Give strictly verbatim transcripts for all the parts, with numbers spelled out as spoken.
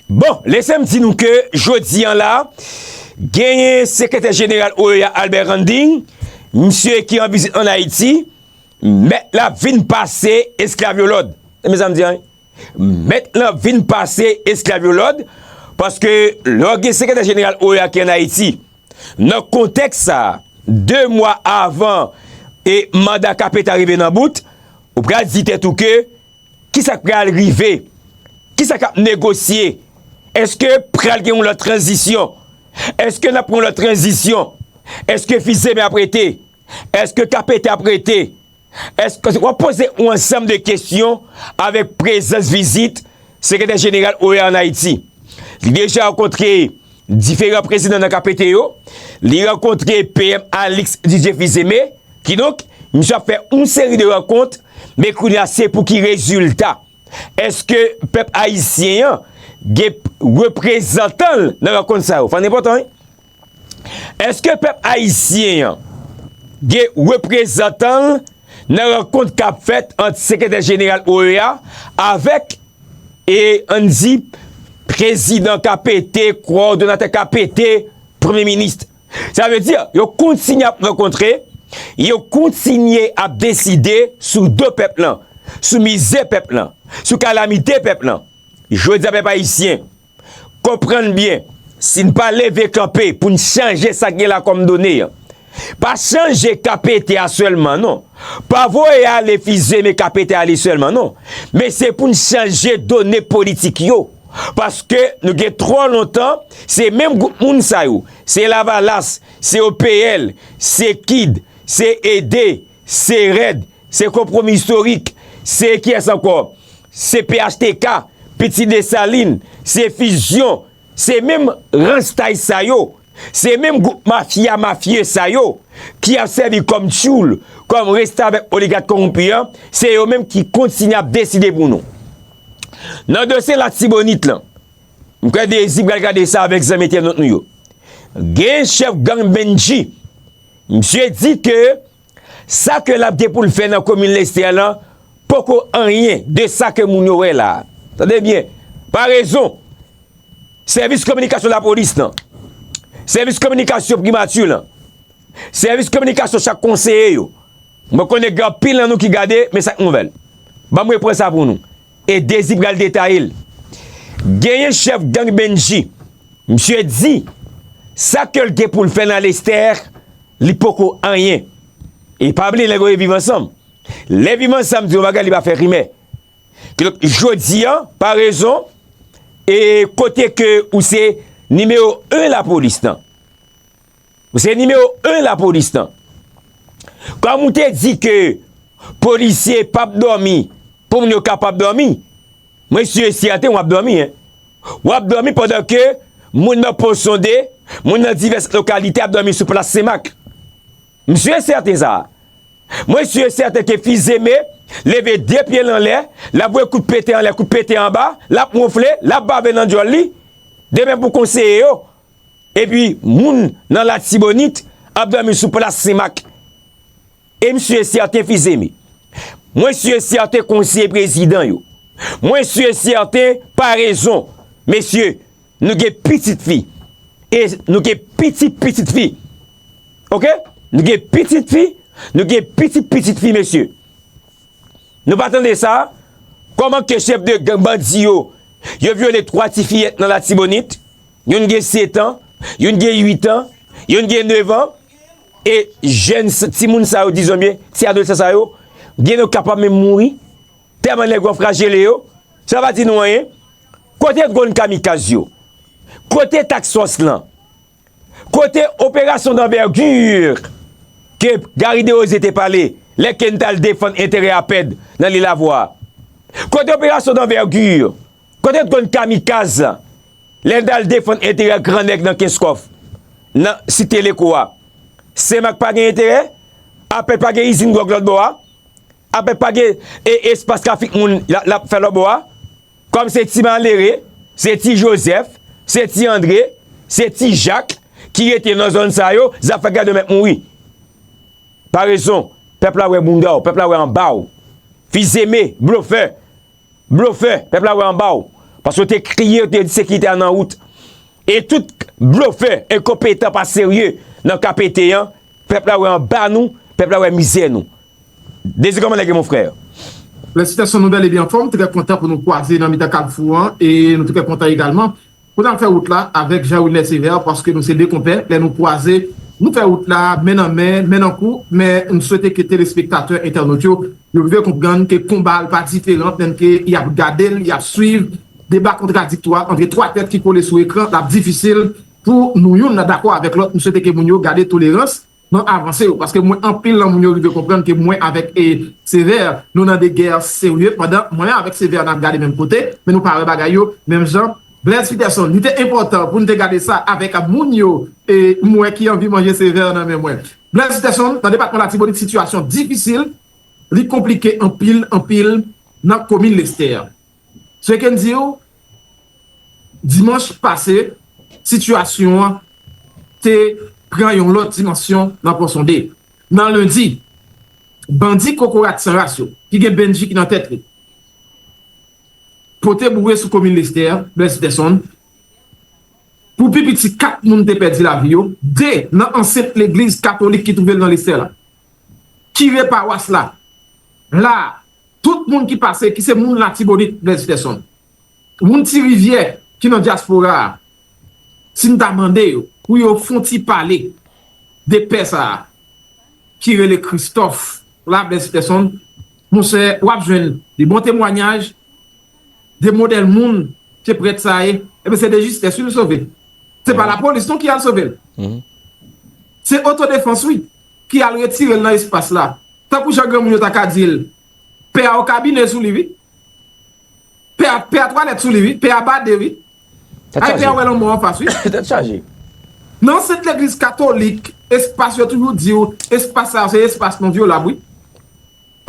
Bon, lese m di nou ke jodi a la, genyen sekretè jeneral O E A Albert Randing, misye ki an vizit ann Ayiti, mèt la vin pase esklav yo lòd. Tande sa m di a wi. Mèt la vin pase esklav yo lòd, paske lè w gen sekretè jeneral O E A ki ann Ayiti, nan kontèks sa a, de mwa avan e manda K P T a rive nan bout, ou pral di tèt ou ke kisa k pral rive? Kisa k ap negosye? Èske pral gen yon lòt tranzisyon? Èske n ap pran yon lòt tranzisyon? Èske Fils-Aimé ap rete? Èske K P T ap rete? Èske w ap poze yon ansanm de kesyon avèk prezans vizit sekretè jeneral O E A ann Ayiti? Li deja rankontre diferan prezidan nan K P T yo. Li rankontre P M Alix Didier Fils-Aimé. Kidonk, misye ap fè yon seri de rankont, men kounye a se pou ki rezilta? Èske pèp ayisyen an gen reprezantan l nan rankont sa yo? Sa enpòtan, wi. Èske pèp ayisyen an gen reprezantan l nan rankont k ap fèt ant sekretè jeneral O E A avèk, e, ann di, prezidan K P T, kowòdonatè K P T, premye minis? Sa vle di, yo kontinye ap rankontre, yo kontinye ap deside sou do pèp lan, sou mizè pèp lan, sou kalamite pèp lan. Jodi a, pèp ayisyen, konprann byen, si n pa leve kanpe pou n chanje sa k gen la kòm done an, pa chanje K P T a sèlman, non. Pa voye ale Fils-Aimé, K P T ale sèlman, non. Men se pou n chanje done politik yo. Paske nou gen twò lontan, se menm gwoup moun sa yo, se Lavalas, se O P L, se kid, se ede, se rèd, se Konpwomi Istorik, se kiyès ankò? Se P H T K, Pitit Desalin, se Fizyon, se menm ranstay sa yo, se menm gwoup mafya mafye sa yo ki ap sèvi kòm tchoul, kòm restavèk oligak kòwonpi an, se yo menm ki kontinye ap deside pou nou. Nan dosye Latibonit lan, m kwè Dezi pral gade sa avèk zanmi entènot nou yo. Gen chèf gang Bendji, misye di ke sa ke l ap gen pou l fè nan komin Lestè lan poko anyen de sa ke moun yo wè la a. Tande byen, pa rezon, sèvis kominikasyon lapolis lan, sèvis kominikasyon primati lan, sèvis kominikasyon chak konseye yo, mwen konnen gen anpil nan nou ki gade, men sa k nouvèl. Ban m reprann sa pou nou. E Dezi pral detaye l. Genyen chèf gang Bendji. Misye di, sa ke l gen pou l fè nan Lestè, li poko anyen. E pa bliye, nèg yo ye Viv Ansanm. Lè Viv Ansanm di yon bagay, li pa fè rimè. Kidonk, jodi a, pa rezon, e kote ke ou se nimewo en lapolis lan. Ou se nimewo en lapolis lan. Kòm ou te di ke polisye p ap dòmi pou moun yo kapab dòmi, mwen si e sèten w ap dòmi, en. W ap dòmi pandan ke moun nan Pon Sonde, moun nan divès lokalite ap dòmi sou plas Senmak. M si e sèten sa a. Mwen si e sèten ke Fizeme leve de pye l anlè, l ap voye kout pete anlè, kout pete anba, l ap wonfle, l ap bave nan djòl li. De menm pou konseye yo. Epi, moun nan Latibonit ap dòmi sou plas Senmak. E m si e sèten Fizeme. Mwen si e sèten konseye prezidan yo. Mwen si e sèten pa rezon. Mesye, nou gen pitit fi. E nou gen pitit pitit fi. Oke? Nou gen pitit fi, nou gen pitit pitit fi, mesye. Nou pa tande sa? Kòman ke chèf de gang bandi yo, yo vyole twa ti fiyèt nan Latibonit? Youn gen sèt an, youn gen uit an, youn gen nèf an. E jèn s-, timoun sa yo, dizon byen, ti adolesan sa yo, gen yo kapab menm mouri. Tèlman nèg yo anfrajele yo, sa pa di nou anyen. Kote dwòn kamikaz yo? Kote task force lan? Kote operasyon d'envergure ke Gary Desrosiers te pale lè ke n t al defann enterè APED nan Lil Avwa? Kote operasyon d'envergure? Kote dwòn kamikaz lè n t al defann enterè gran nèg nan Kenskòf, nan Site Leko a? Senmak pa gen enterè? APED pa gen izin dwòg lòt bò a? APED pa gen e, espas trafik moun l ap, l ap fè lòt bò a? Kòm se ti malere, se ti Jozèf, se ti Andre, se ti Jak ki rete nan zòn sa yo, zafè gad yo mèt mouri. Pa rezon, pèp la wè bounda w, pèp la wè anba w. Fizeme, blofè, blofè, pèp la wè anba w. Paske yo te kriye, yo te di sekirite a nan wout. E tout blofè, enkonpetan, pa serye nan K P T an, pèp la wè anba nou, pèp la wè mizè nou. Dezi, kòman nèg yo, mon frè? Lè Sitèson, nou bèl e byen anfòm, trè kontan pou nou kwaze nan mitan kalfou an, e nou trè kontan egalman pou n al fè wout la avèk Jean Wilner Sévère, paske nou se de konpè, lè nou kwaze, nou fè wout la men nan men, men nan kou, men m swete ke telespektatè, entènot yo, yo rive konprann ke konba l pa diferan, menm ke y ap gade l, y ap swiv deba kontradiktwa antre twa tèt ki kole sou ekran, l ap difisil pou nou youn nan dakò avèk lòt. M swete ke moun yo gade tolerans nan avanse yo, paske mwen anpil nan moun yo rive konprann ke mwen avèk e Sévère, nou nan de gè serye, pandan mwen avèk Sévère n ap gade menm kote, men nou pa wè bagay yo menm jan. Blaise Peterson, li te enpòtan pou n te gade sa avèk moun yo, e mwen ki anvi manje Sévère nan men mwen. Blaise Peterson, nan depatman Latibonit, sitiyasyon difisil, li konplike anpil, anpil nan komin Lestè. Se ke n di w, dimanch pase, sitiyasyon an te pran yon lòt dimansyon nan Ponsonde. Nan lendi, bandi kokorat san ras yo, ki gen Bendji ki nan tèt li, pote boure sou komin Lestè, Blaise Peterson, pou pi piti kat moun te pèdi lavi yo, de nan ansent legliz katolik ki twouve l nan Lestè la. Kire pawas la, la, tout moun ki pase, ki se moun Latibonit, Blaise Peterson, moun Ti Rivyè ki nan dyaspora a, si n ta mande yo pou yo fon ti pale de pè sa a, ki rele Christophe la, Blaise Peterson, monchè, w ap jwenn de bon temwanyaj, de modèl moun ke prèt sa a ye. Ebyen, se de jistès, wi, l sove. Se pa lapolis, non, ki al sove l. Se otodefans, wi, ki al retire l nan espas la. Tankou jan granmoun yo ta ka di l, pè a okabine sou li, wi. Pè a, pè a twalèt sou li, wi. Pè a bade, wi. Ay, pè a wè lanmò anfas, wi. Tèt chaje. Nan ansent legliz katolik, espas yo toujou di w, espas sa yo se espas non vyolab, wi.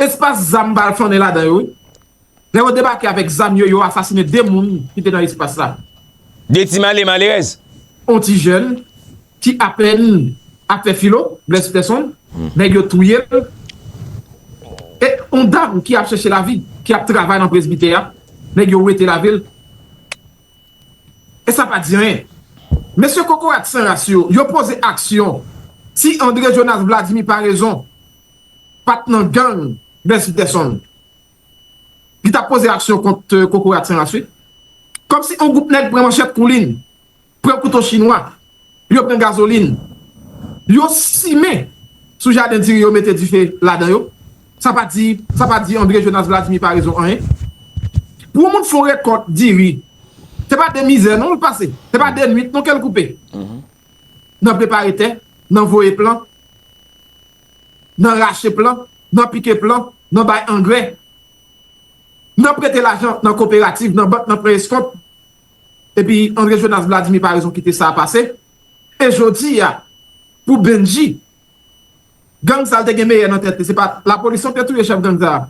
Espas zam pa al flannen ladan yo, wi. Lè yo debake avèk zam yo, yo asasinen de moun ki te nan espas la. De ti male, malerèz. On ti jèn ki apèn ap fè filo, Blaise Peterson, nèg yo touye l. E on dam ki ap chèche lavi, ki ap travay nan presbitè a, nèg yo wete lavi l. E sa pa di anyen. Mesye kokorat san ras yo, yo poze aksyon. Si André Jonas Vladimir Paraison pa t nan gang Blaise Peterson, li t ap poze aksyon kont, euh, kokorat san ras, wi. Kòmsi on gwoup nèg pran manchèt koulin, pran kouto chinwa, yo pran gazolin, yo simen sou jaden diri yo, mete dife ladan yo. Sa pa di, sa pa di André Jonas Vladimir Paraison anyen. Pou yon moun fè yon rekòt diri, se pa de mizè non l pase, se pa de nwit non ke l koupe. Nan prepare tè, nan voye plan, nan rache plan, nan pike plan, nan bay angrè, nan prete lajan nan koperativ, nan bank, nan pran eskont. Epi André Jonas Vladimir Paraison kite sa pase. E jodi a, pou Bendji, gang sa l te gen meyè nan tèt li. Se pa lapolis non te touye chèf gang sa a.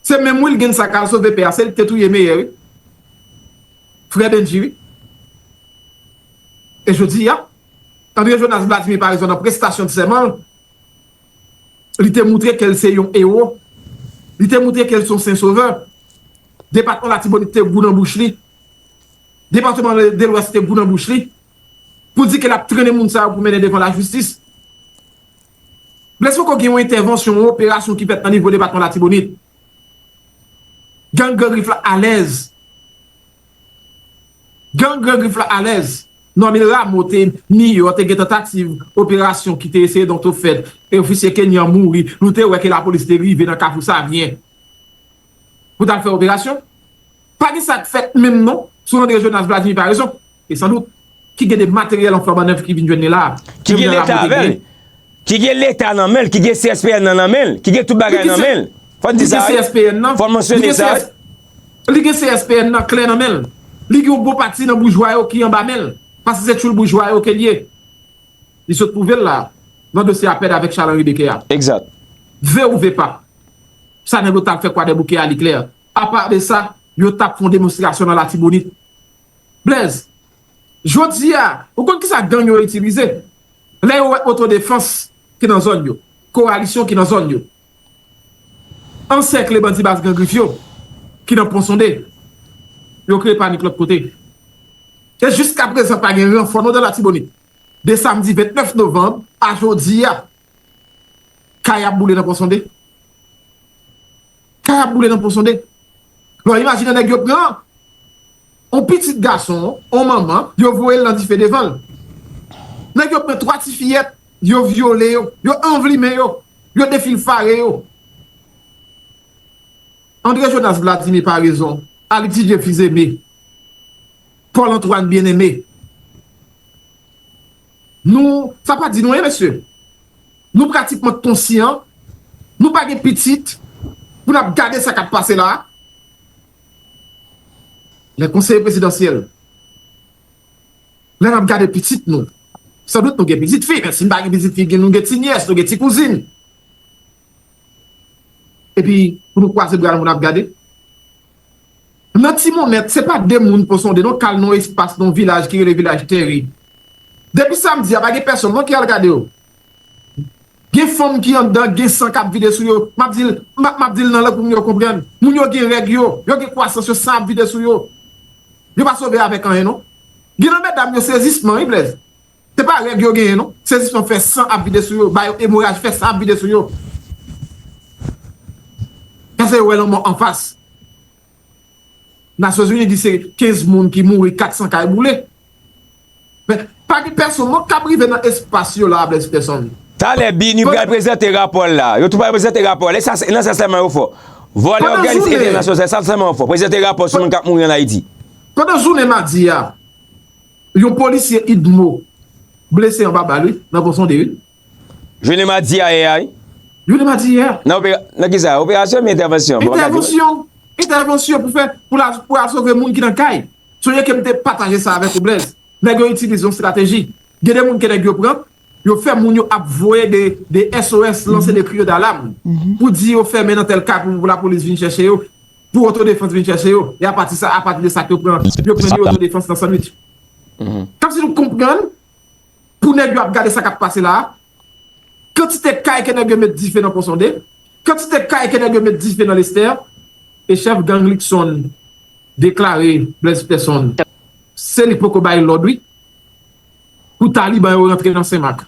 Se menm Wilgens sa k al sove pè a, se li k te touye meyè, wi. Frè Bendji, wi. E jodi a, André Jonas Vladimir Paraison nan prestasyon de sèman l, li te moutre ke l se yon ewo. Li te moutre ke l se yon sen sovè. Depatman Latibonit te gou nan bouch li. Depatman de Lwès te gou nan bouch li. Pou di ke l ap trennen moun sa yo pou mennen devan lajistis. Blaise poko gen yon entèvansyon, yon operasyon ki fèt nan nivo depatman Latibonit. Gang Gran Grif la alèz. Gang Gran Grif la alèz. Normil Rameau te Miyò, te gen tantativ operasyon ki te eseye donk fèt. E ofisye kenyan mouri. Nou te wè ke lapolis te rive nan Kafou Savyen pou t al fè operasyon. Pa gen sa k fèt menm non sou André Jonas Vladimir Paraison. E sandout, ki gen de materyèl an flanbannèf ki vin jwenn li la a. Ki gen Leta avè l. Ki gen Leta nan men l, ki gen C S P N nan nan men l, ki gen tout bagay nan men l. Fò n di sa, wi. Fò n mansyone sa, wi. Li gen C S P N nan klè nan men l. Li gen yon bon pati nan boujwa yo ki anba men l. Paske se tchoul boujwa yo ke l ye. Li sot pwouve l la, nan dosye Apèd avèk Charles Henri Becker a. Egzat. Vre ou ve pa. Sa nèg yo t ap fè Kwadèboukè a, li klè. Apa de sa, yo t ap fè yon demonstrasyon nan Latibonit. Blaise, jodi a, ou konn kisa gang yo itilize? Lè yo wè otodefans ki nan zòn yo, kowalisyon ki nan zòn yo, ansèkle bandi baz Gran Grif yo, ki nan Ponsonde. yo kreye panik lòt kote. E jiskaprezan, pa gen ranfò non nan Latibonit. De samdi vennèf novanm a jodi a, kay ap boule nan Pon Sonde. Kay ap boule nan Pon Sonde. Lè w imajine nèg yo pran yon pitit gason, yon manman, yo voye l nan dife devan l. Nèg yo pran twa ti fiyèt, yo vyole yo, yo anvlimen yo, yo defilfare yo. André Jonas Vladimir Paraison, Alix Didier Fils-Aimé, Paul Antoine Bien-Aimé. Nou, sa pa di nou anyen, mesye. Nou pratikman konsyan, nou pa gen pitit pou n ap gade sa k ap pase la a. Lè konseye prezidansyèl, lè n ap gade pitit nou, sandout nou gen pitit fi, men si n pa gen pitit fi, gen, nou gen ti nyès, nou gen ti kouzin. Epi, pou nou kwaze bra nou, n ap gade. Nan Ti Monnèt, se pa de moun Pon Sonde, non, k al nan yon espas, nan yon vilaj ki rele Vilaj Tèri. Depi samdi a, pa gen pèsonn, non, ki al gade yo. Gen fanm ki anndan, gen san k ap vide sou yo. M ap di l, m ap, m ap di l nan lang pou moun yo konprann. Moun yo gen règ yo, yo gen kwasans yo, san ap vide sou yo. Yo pa sove avèk anyen, non. Gen nan medam yo, sezisman, wi, Blaise. Se pa règ yo genyen, non. Sezisman fè san ap vide sou yo, ba yo emoraj, fè san ap vide sou yo. Paske yo wè lanmò anfas. Nasyonzini di se kenz moun ki mouri, kat san kay boule. Men, pa gen pèsonn, non, k ap rive nan espas yo la, Blaise Peterson. Talè, Bini pral prezante rapò l la. Yo tou pral prezante rapò l. E sa, se, nan sa sèlman yo fò. Vòlè, òganis entènasyonal, sa sèlman yo fò. Prezante rapò sou moun k ap mouri ann Ayiti. Pandan jounen madi a, yon polisye idmo blese anba bal, wi, nan Pon Sonde, wi. Jounen madi a yè a, wi. Jounen madi yè a. Nan opera-, nan ki sa? Operasyon oubyen entèvansyon? Entèvansyon. Entèvansyon pou fè, pou la, pou al sove moun ki nan kay. Sonje ke m te pataje sa avèk ou, Blaise. Nèg yo itilize yon estrateji. Gen de moun ke nèg yo pran, yo fè moun yo ap voye de, de S O S, lanse de kriyo dalam, pou di yo fèmen nan tèl kay pou, pou lapolis vin chèche yo, pou otodefans vin chèche yo. E apati sa, apati de sa ke yo pran, yo pran de otodefans nan sandwich. Kòmsi nou konprann, pou nèg yo ap gade sa k ap pase la a, kantite kay ke nèg yo met dife nan Pon Sonde, kantite kay ke nèg yo met dife nan Lestè, e chèf gang Luckson deklare, Blaise Peterson, se li k poko bay lòd, wi, pou Taliban yo rantre nan Senmak.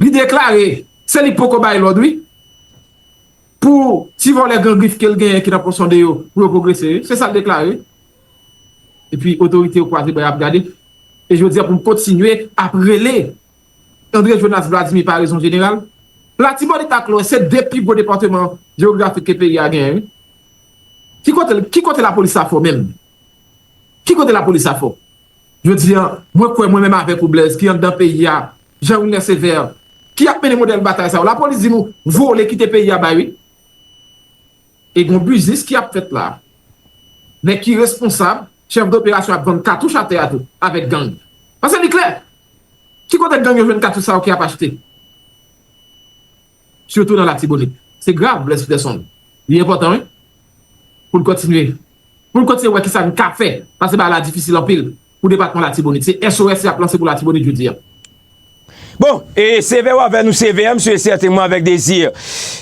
Li deklare, se li k poko bay lòd, wi, pou ti vòlè Gran Grif ke l genyen ki nan Pon Sonde yo, pou yo pwogrese, wi. Se sa l deklare, wi. Epi otorite yo kwaze bra y ap gade. E jodi a, pou m kontinye ap rele André Jonas Vladimir Paraison jeneral, Latibonit ak Lwès se de pi gwo depatman jewografik ke peyi a genyen, wi. Ki kote, ki kote lapolis la fò menm? Ki kote lapolis la fò? Jodi a, mwen kwè mwen menm avèk ou, Blaise, ki anndan peyi a, Jean Wilner Sévère, ki ap mennen modèl batay sa yo. Lapolis di nou, vole kite peyi a bay, wi. E gon biznis ki ap fèt la. Nèg ki responsab, chèf doperasyon ap vann katouch atè a tou, avèk gang. Paske li klè. Ki kote gang yo jwenn katouch sa yo ki ap achte? Sitou nan Latibonit. Se grav, Blaise Peterson. Li enpòtan, wi. Pou n kontinye. Pou n kontinye wè kisa n ka fè. Paske bagay la difisil anpil pou depatman Latibonit. Se S O S y ap lanse pou Latibonit jodi a. Bon, e Sévère avè nou, Sévère, m sètènman avèk Désir.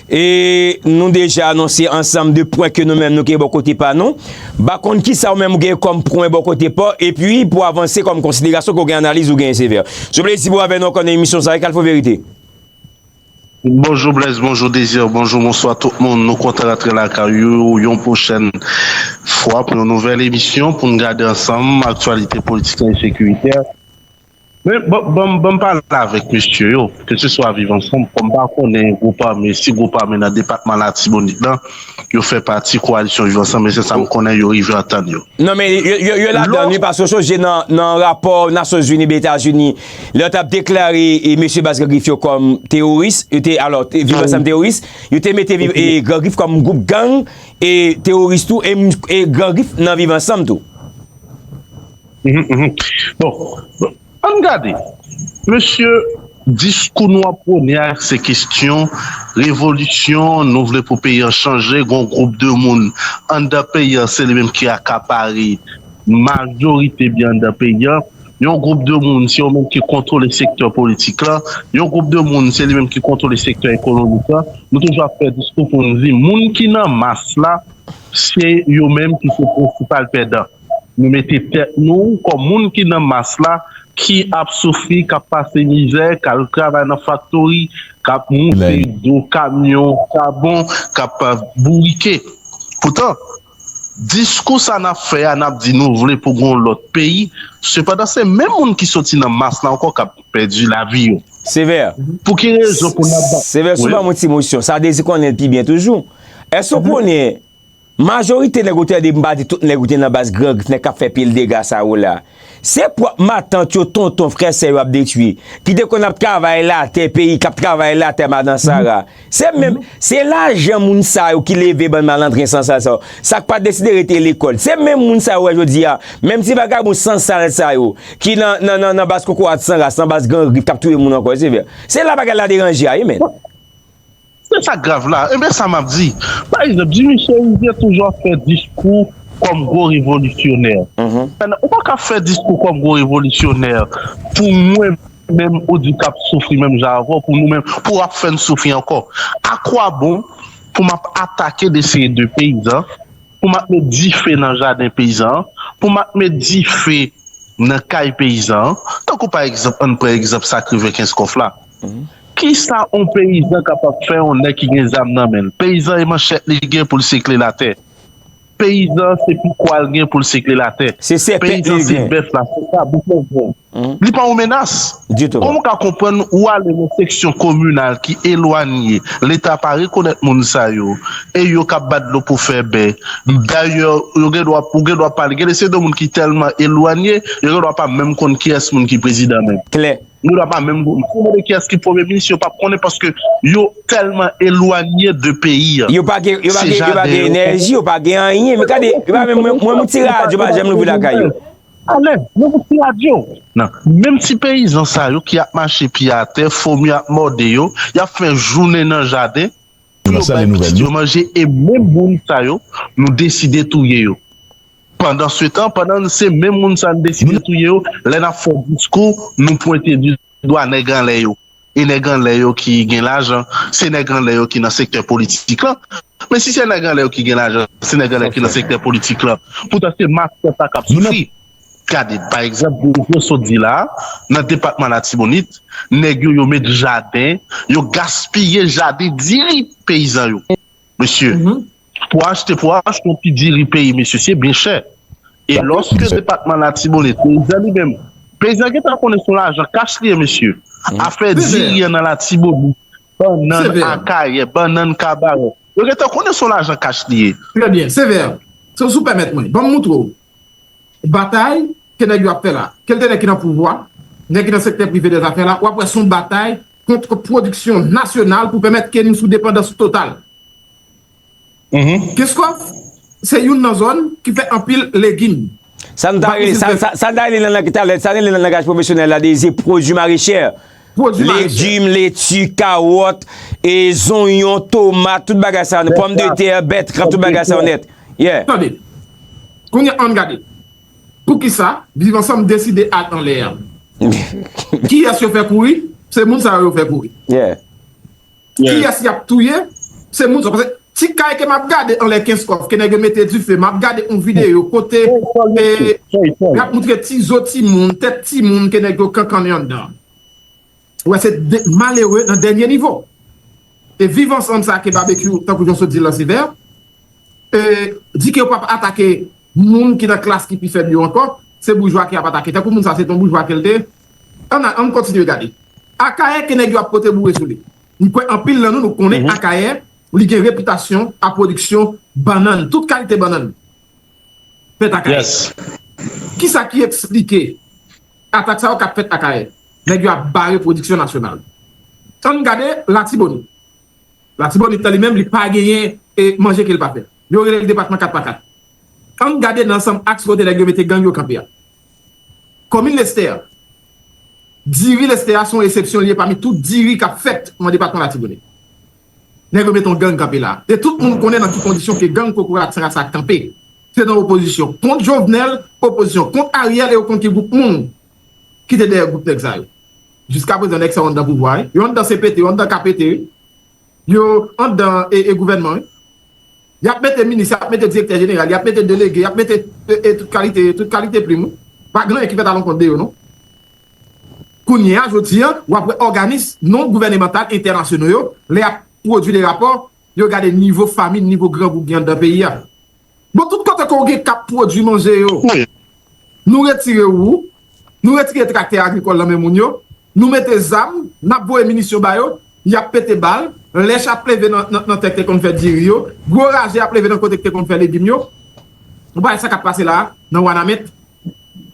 E nou deja anonse ansanm de pwen ke nou menm nou gen bò kote pa nou. M pa konn kisa ou menm ou gen kòm pwen bò kote pa w, epi pou avanse kòm konsiderasyon ke w gen analiz ou gen, Sévère. Se yon plezi pou w avè nou ankò nan emisyon sa, Kalfo Verite. Bonjou Blaise, bonjou Désir, bonjou, bonswa tout moun. Nou kontan rantre lakay ou yon pwochèn fwa pou yon nouvèl emisyon pou n gade ansanm aktyalite politik e sekiritè. Men, ban, ban, ban m pale avèk mesye yo, keseswa Viv Ansanm, kòm m pa konnen gwoup ame, si gwoup ame nan depatman Latibonit lan, yo fè pati koalisyon Viv Ansanm, e se sa m konnen yo rive antann yo. Non, men yo, yo, yo ladan, wi, paske w sonje nan, nan rapò Nasyonzini oubyen Etazini, lè yo t ap deklare, e, mesye baz Gran Grif yo kòm teworis, yo te, alò, te, Viv Ansanm teworis, yo te mete Viv, e, Gran Grif kòm gwoup gang, e, teworis tou, e, e, Gran Grif nan Viv Ansanm tou. Mhm, mhm. Bon, bon, ann gade. Mesye, diskou nou ap pwone a, se kesyon revolisyon, nou vle pou peyi an chanje, gon gwoup de moun anndan peyi an, se li menm ki akapare majorite byen anndan peyi an. Yon gwoup de moun, se yo menm ki kontwole sektè politik la. Yon gwoup de moun, se li menm ki kontwole sektè ekonomik la. Nou toujou ap fè diskou pou n di moun ki nan mas la, se yo menm ki se prensipal pèdan. Nou mete tèt nou kòm moun ki nan mas la, ki ap soufri, k ap pase mizè, k al travay nan faktori, k ap moute do kamyon chabon, k ap bourike. Poutan, diskou sa n ap fè a, n ap di nou vle pou gon lòt peyi, sepandan se menm moun ki soti nan mas la ankò k ap pèdi lavi yo. Sevè. Pou ki rezon pou n ap bat? Sevè, si w ban m yon ti mosyon, sa Dezi konnen l pi byen toujou. Èske w konnen majorite nèg ou tande, m pa di tout nèg ou te nan baz Gran Grif, nèg k ap fè pil dega sa yo la, se pwòp matant yo, tonton, frè, sè yo ap detwi, ki te konn ap travay latè peyi, k ap travay latè madan Sara. Se menm, se lajan moun sa yo ki leve bann malandren sansal sa yo. Sa k pa deside rete lekòl. Se menm moun sa yo wè jodi a, menm ti vagabon sansal sa yo, ki nan, nan, nan, nan baz kokorat san ras, nan baz Gran Grif, k ap touye moun ankò, se vre. Se la bagay la deranje a, wi, men. Se sa k grav la. Enben, sa m ap di. Pa egzanp, Jimmy Chérizier toujou ap fè diskou kòm gwo revolisyonè. Ou pa ka fè diskou kòm gwo revolisyonè pou mwen menm ou di k ap soufri menm jan avè w, pou nou menm, pou w ap fè n soufri ankò. Akwabon pou m ap atake de seri de peyizan, pou m ap met dife nan jaden peyizan an, pou m ap met dife nan kay peyizan an. Tankou pa egzanp, ann pran egzanp sa k rive Kenskòf la. Kisa yon peyizan kapab fè yon nèg ki gen zam nan men l? Peyizan e manchèt li gen pou l sekle latè. Peyizan se pikwa l gen pou l sekle latè. Peyizan se bèf la, se kabrit la l gen. Li pa yon menas. Kòman w ka konprann ou ale nan seksyon kominal ki elwanye, Leta pa rekonèt moun sa yo, e yo k ap bat dlo pou fè bè. Dayè, yo gen dwa, ou gen dwa pale, gen de se de moun ki tèlman elwanye, yo gen dwa pa menm konn kiyès moun ki prezidan menm. Klè. Yo dwa pa menm konn. Si w mande kiyès ki premye minis, yo p ap konnen paske yo tèlman elwanye de peyi a. Yo pa gen, yo pa gen, yo pa gen enèji, yo pa gen anyen. Men gade, yo pa menm, mwen, mwen, yon ti radyo pa janm louvri lakay yo. Alèz, nou pou ti radyo. Nan, menm ti peyizan sa yo ki ap mache pye atè, fomi ap mòde yo, y ap fè jounen nan jaden pou yo bay pitit yo manje, e menm moun sa yo, nou deside touye yo. Pandansetan, pandan se menm moun sa yo nou deside touye yo, lè n ap fè diskou, nou pwente di dwa nèg anlè yo. E nèg anlè yo ki gen lajan, se nèg anlè yo ki nan sektè politik la. Men si se nèg anlè yo ki gen lajan, se nèg anlè ki nan sektè politik la. Poutan se mas pèp la k ap soufri. Gade, pa egzanp, Dezi sot di la, nan depatman Latibonit, nèg yo, yo met jaden, yo gaspiye jaden diri peyizan yo. Mesye, pou achte, pou achte yon ti diri peyi, mesye, se byen chè. E lòske depatman Latibonit, peyizan li menm, peyizan gentan konnen se yon lajan kach li ye, mesye. Afè diri an nan Latibonit, bannann Akayè, bannann Kabarè. Yo gentan konnen se yon lajan kach li ye. Trè byen, Sevè. Si w pèmèt mwen, ban m moutre w batay ke nèg yo ap fè la. Kèlke nèg ki nan pouvwa, nèg ki nan sektè prive dèzafè la, w ap wè se yon batay kont pwodiksyon nasyonal pou pèmèt ke nou sou depandans total. Kenskòf se youn nan zòn ki fè anpil legim. Sa n ta rele, sa, sa, sa n ta rele nan, nan, talè, sa n rele nan langaj pwofesyonèl la, de, se pwodui marechè. Pwodui marechè. Legim, leti, kawòt, e zonyon, tomat, tout bagay sa yo, pòmdetè, bètrav, tout bagay sa yo nèt. Yeah. Tande. Kounye a, ann gade. Poukisa Viv Ansanm deside al anlè a? Kiyès yo fè kouri? Se moun sa yo yo fè kouri. Yeah. Kiyès y ap touye? Se moun sa yo. Paske ti kay ke m ap gade anlè Kenskòf, ke nèg yo mete dife, m ap gade yon videyo kote, e, y ap moutre ti zo timoun, tèt timoun ke nèg yo kankannen anndan. Ou wè, se de, malere nan dènye nivo. E Viv Ansanm sa ke Babekyou, tankou jan w sot di l lan, Sevè, e, di ke yo p ap atake moun ki nan klas ki pi fèb yo ankò, se boujwa ke y ap atake. Tankou moun sa, se t on boujwa ke l te. Ann, ann kontinye gade. Akayè ke nèg yo ap pote boure sou li. M kwè anpil nan nou, nou konnen Akayè, li gen repitasyon a pwodiksyon bannann, tout kalite bannann. Fèt Akayè. Kisa ki eksplike atak sa yo k ap fèt Akayè? Nèg yo ap bare pwodiksyon nasyonal. Ann gade Latibonit. Latibonit lan li menm, li pa genyen, e, manje ke l pa fè. Yo rele l depatman kat pa kat. Ann gade nan ansanm aks kote nèg yo mete gang yo kanpe a. Komin Lestè, diri Lestè a se yon eksepsyon li ye pami tout diri k ap fèt nan depatman Latibonit. Nèg yo mete yon gang kanpe la. E tout moun konnen nan ki kondisyon ke gang kokorat san rasa kanpe. Se nan opozisyon kont Jovenel, opozisyon kont Ariel, e yo konn ki gwoup moun. ki te dèyè gwoup nèg sa yo. Jiska prezan, nèg sa yo anndan pouvwa, wi. Yo anndan C P T, yo anndan K P T, wi. Yo anndan e, e gouvènman, wi. Y ap mete minis, y ap mete direktè jeneral, y ap mete delege, y ap mete e, e tout kalite, tout kalite plim, wi. Pa gen anyen ki fèt alonkonn de yo, non. Kounye a, jodi a, w ap wè òganis non gouvènemantal entènasyonal yo, lè y ap pwodui de rapò, yo gade nivo famin, nivo grangou ki gen anndan peyi a. Bon, tout kote ke w gen k ap pwodui manje yo, nou retire ou, nou retire traktè agrikòl nan men moun yo, nou mete zam, n ap voye minisyon ba yo, y ap pete bal, lèch ap leve nan, nan, nan tè k te konn fè diri yo, gwo raje ap leve nan kote k te konn fè legim yo. Ou pa wè sa k ap pase la a, nan Wanament?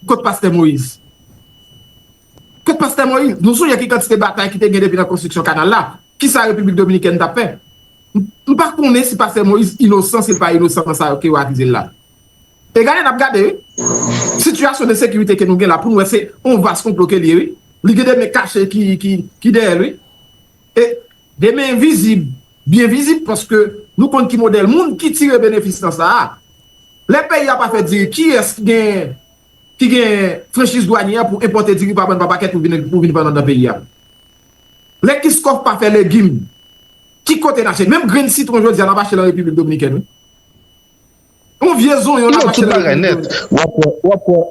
Kot pastè Moyiz? Kot pastè Moyiz? Nou sonje ki kantite batay ki te gen depi nan konstriksyon kanal la? Kisa Repiblik Dominikèn t ap fè? M, m pa konnen si pastè Moyiz inosan, si l pa inosan nan sa yo ke yo akize l la. E gade, n ap gade, wi. Sitiyasyon de sekirite ke nou gen la, pou n wè se yon vas konplo ke l ye, wi. Li gen de men kache ki, ki, ki dèyè l, wi. E de men vizib, byen vizib, paske nou konn ki modèl moun ki tire benefis nan sa a. Lè peyi a pa fè diri, kiyès ki gen, ki gen franchiz dwanye a pou enpòte diri pa bann pa pakèt pou vin, pou vin vann anndan peyi a? Lè Kiskòf pa fè legim, ki kote n achte? Menm grenn sitwon jodi a, n ap achte l an Repiblik Dominikèn, wi. Yon vye zonyon, n ap Non, achte tout l an bagay Repiblik nèt. Dominikèn. W ap wè, w ap wè.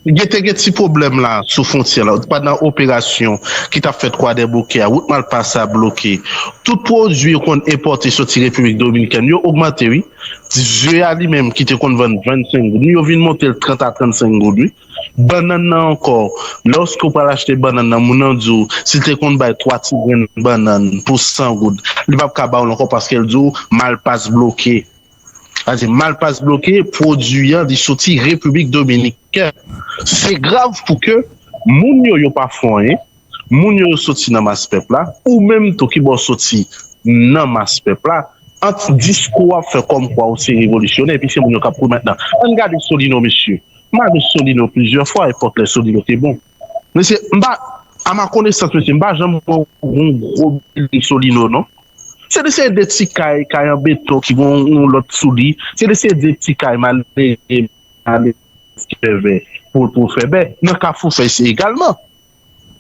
Gen te gen ti pwoblèm la sou fwontyè la. Pandan operasyon ki t ap fèt Kwadèboukè a, wout Malpas a bloke. Tout pwodui yo konn enpòte soti Repiblik Dominikèn yo ogmante, wi. Ze a li menm ki te konn vann vennsenk goud, yo vin monte l trant a trannsenk goud, wi. Bannann nan ankò, lòske w pral achte bannann nan, moun nan di w, si l te konn bay twa ti grenn bannann pou san goud, li p ap ka ba w l ankò paske l di w Malpas bloke. Sa di Malpas bloke, pwodui an, li soti Repiblik Dominikèn. Se grav pou ke moun yo, yo pa fè anyen, moun yo, yo soti nan mas pèp la, ou menm tou ki bò soti nan mas pèp la, ant diskou w ap fè kòmkwa w se revolisyonè, epi se moun yo k ap pwomèt nan. Ann gade Solino, mesye. M ale Solino plizyè fwa, epòk lè Solino te bon. Mesye, m pa, a ma konesans, mesye, m pa janm wè yon gwo bilding Solino, non. Se de, se de ti kay, kay an beton ki gen yon, yon lòt sou li. Se de, se de ti kay malere, malere ki fè vè, pou, pou fè bè. Nan Kafou Fèy, se egalman.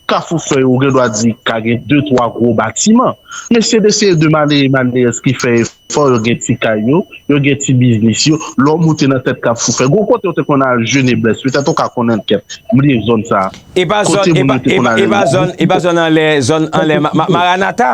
Kafou Fèy, ou gen dwa di ka gen de, twa gwo batiman. Men se de, se de malere, malerèz ki fè efò, yo gen ti kay yo, yo gen ti biznis yo. Lè w moute nan tèt Kafou Fèy, gon kote yo te konn al jene blès, petèt ou ka konnen kèk, m bliye zòn sa a. E pa Kote zòn, e moun pa, yo te e konn pa, al e pa jene zòn, e pa zòn anlè, zòn anlè Ma-, Ma-, Maranata?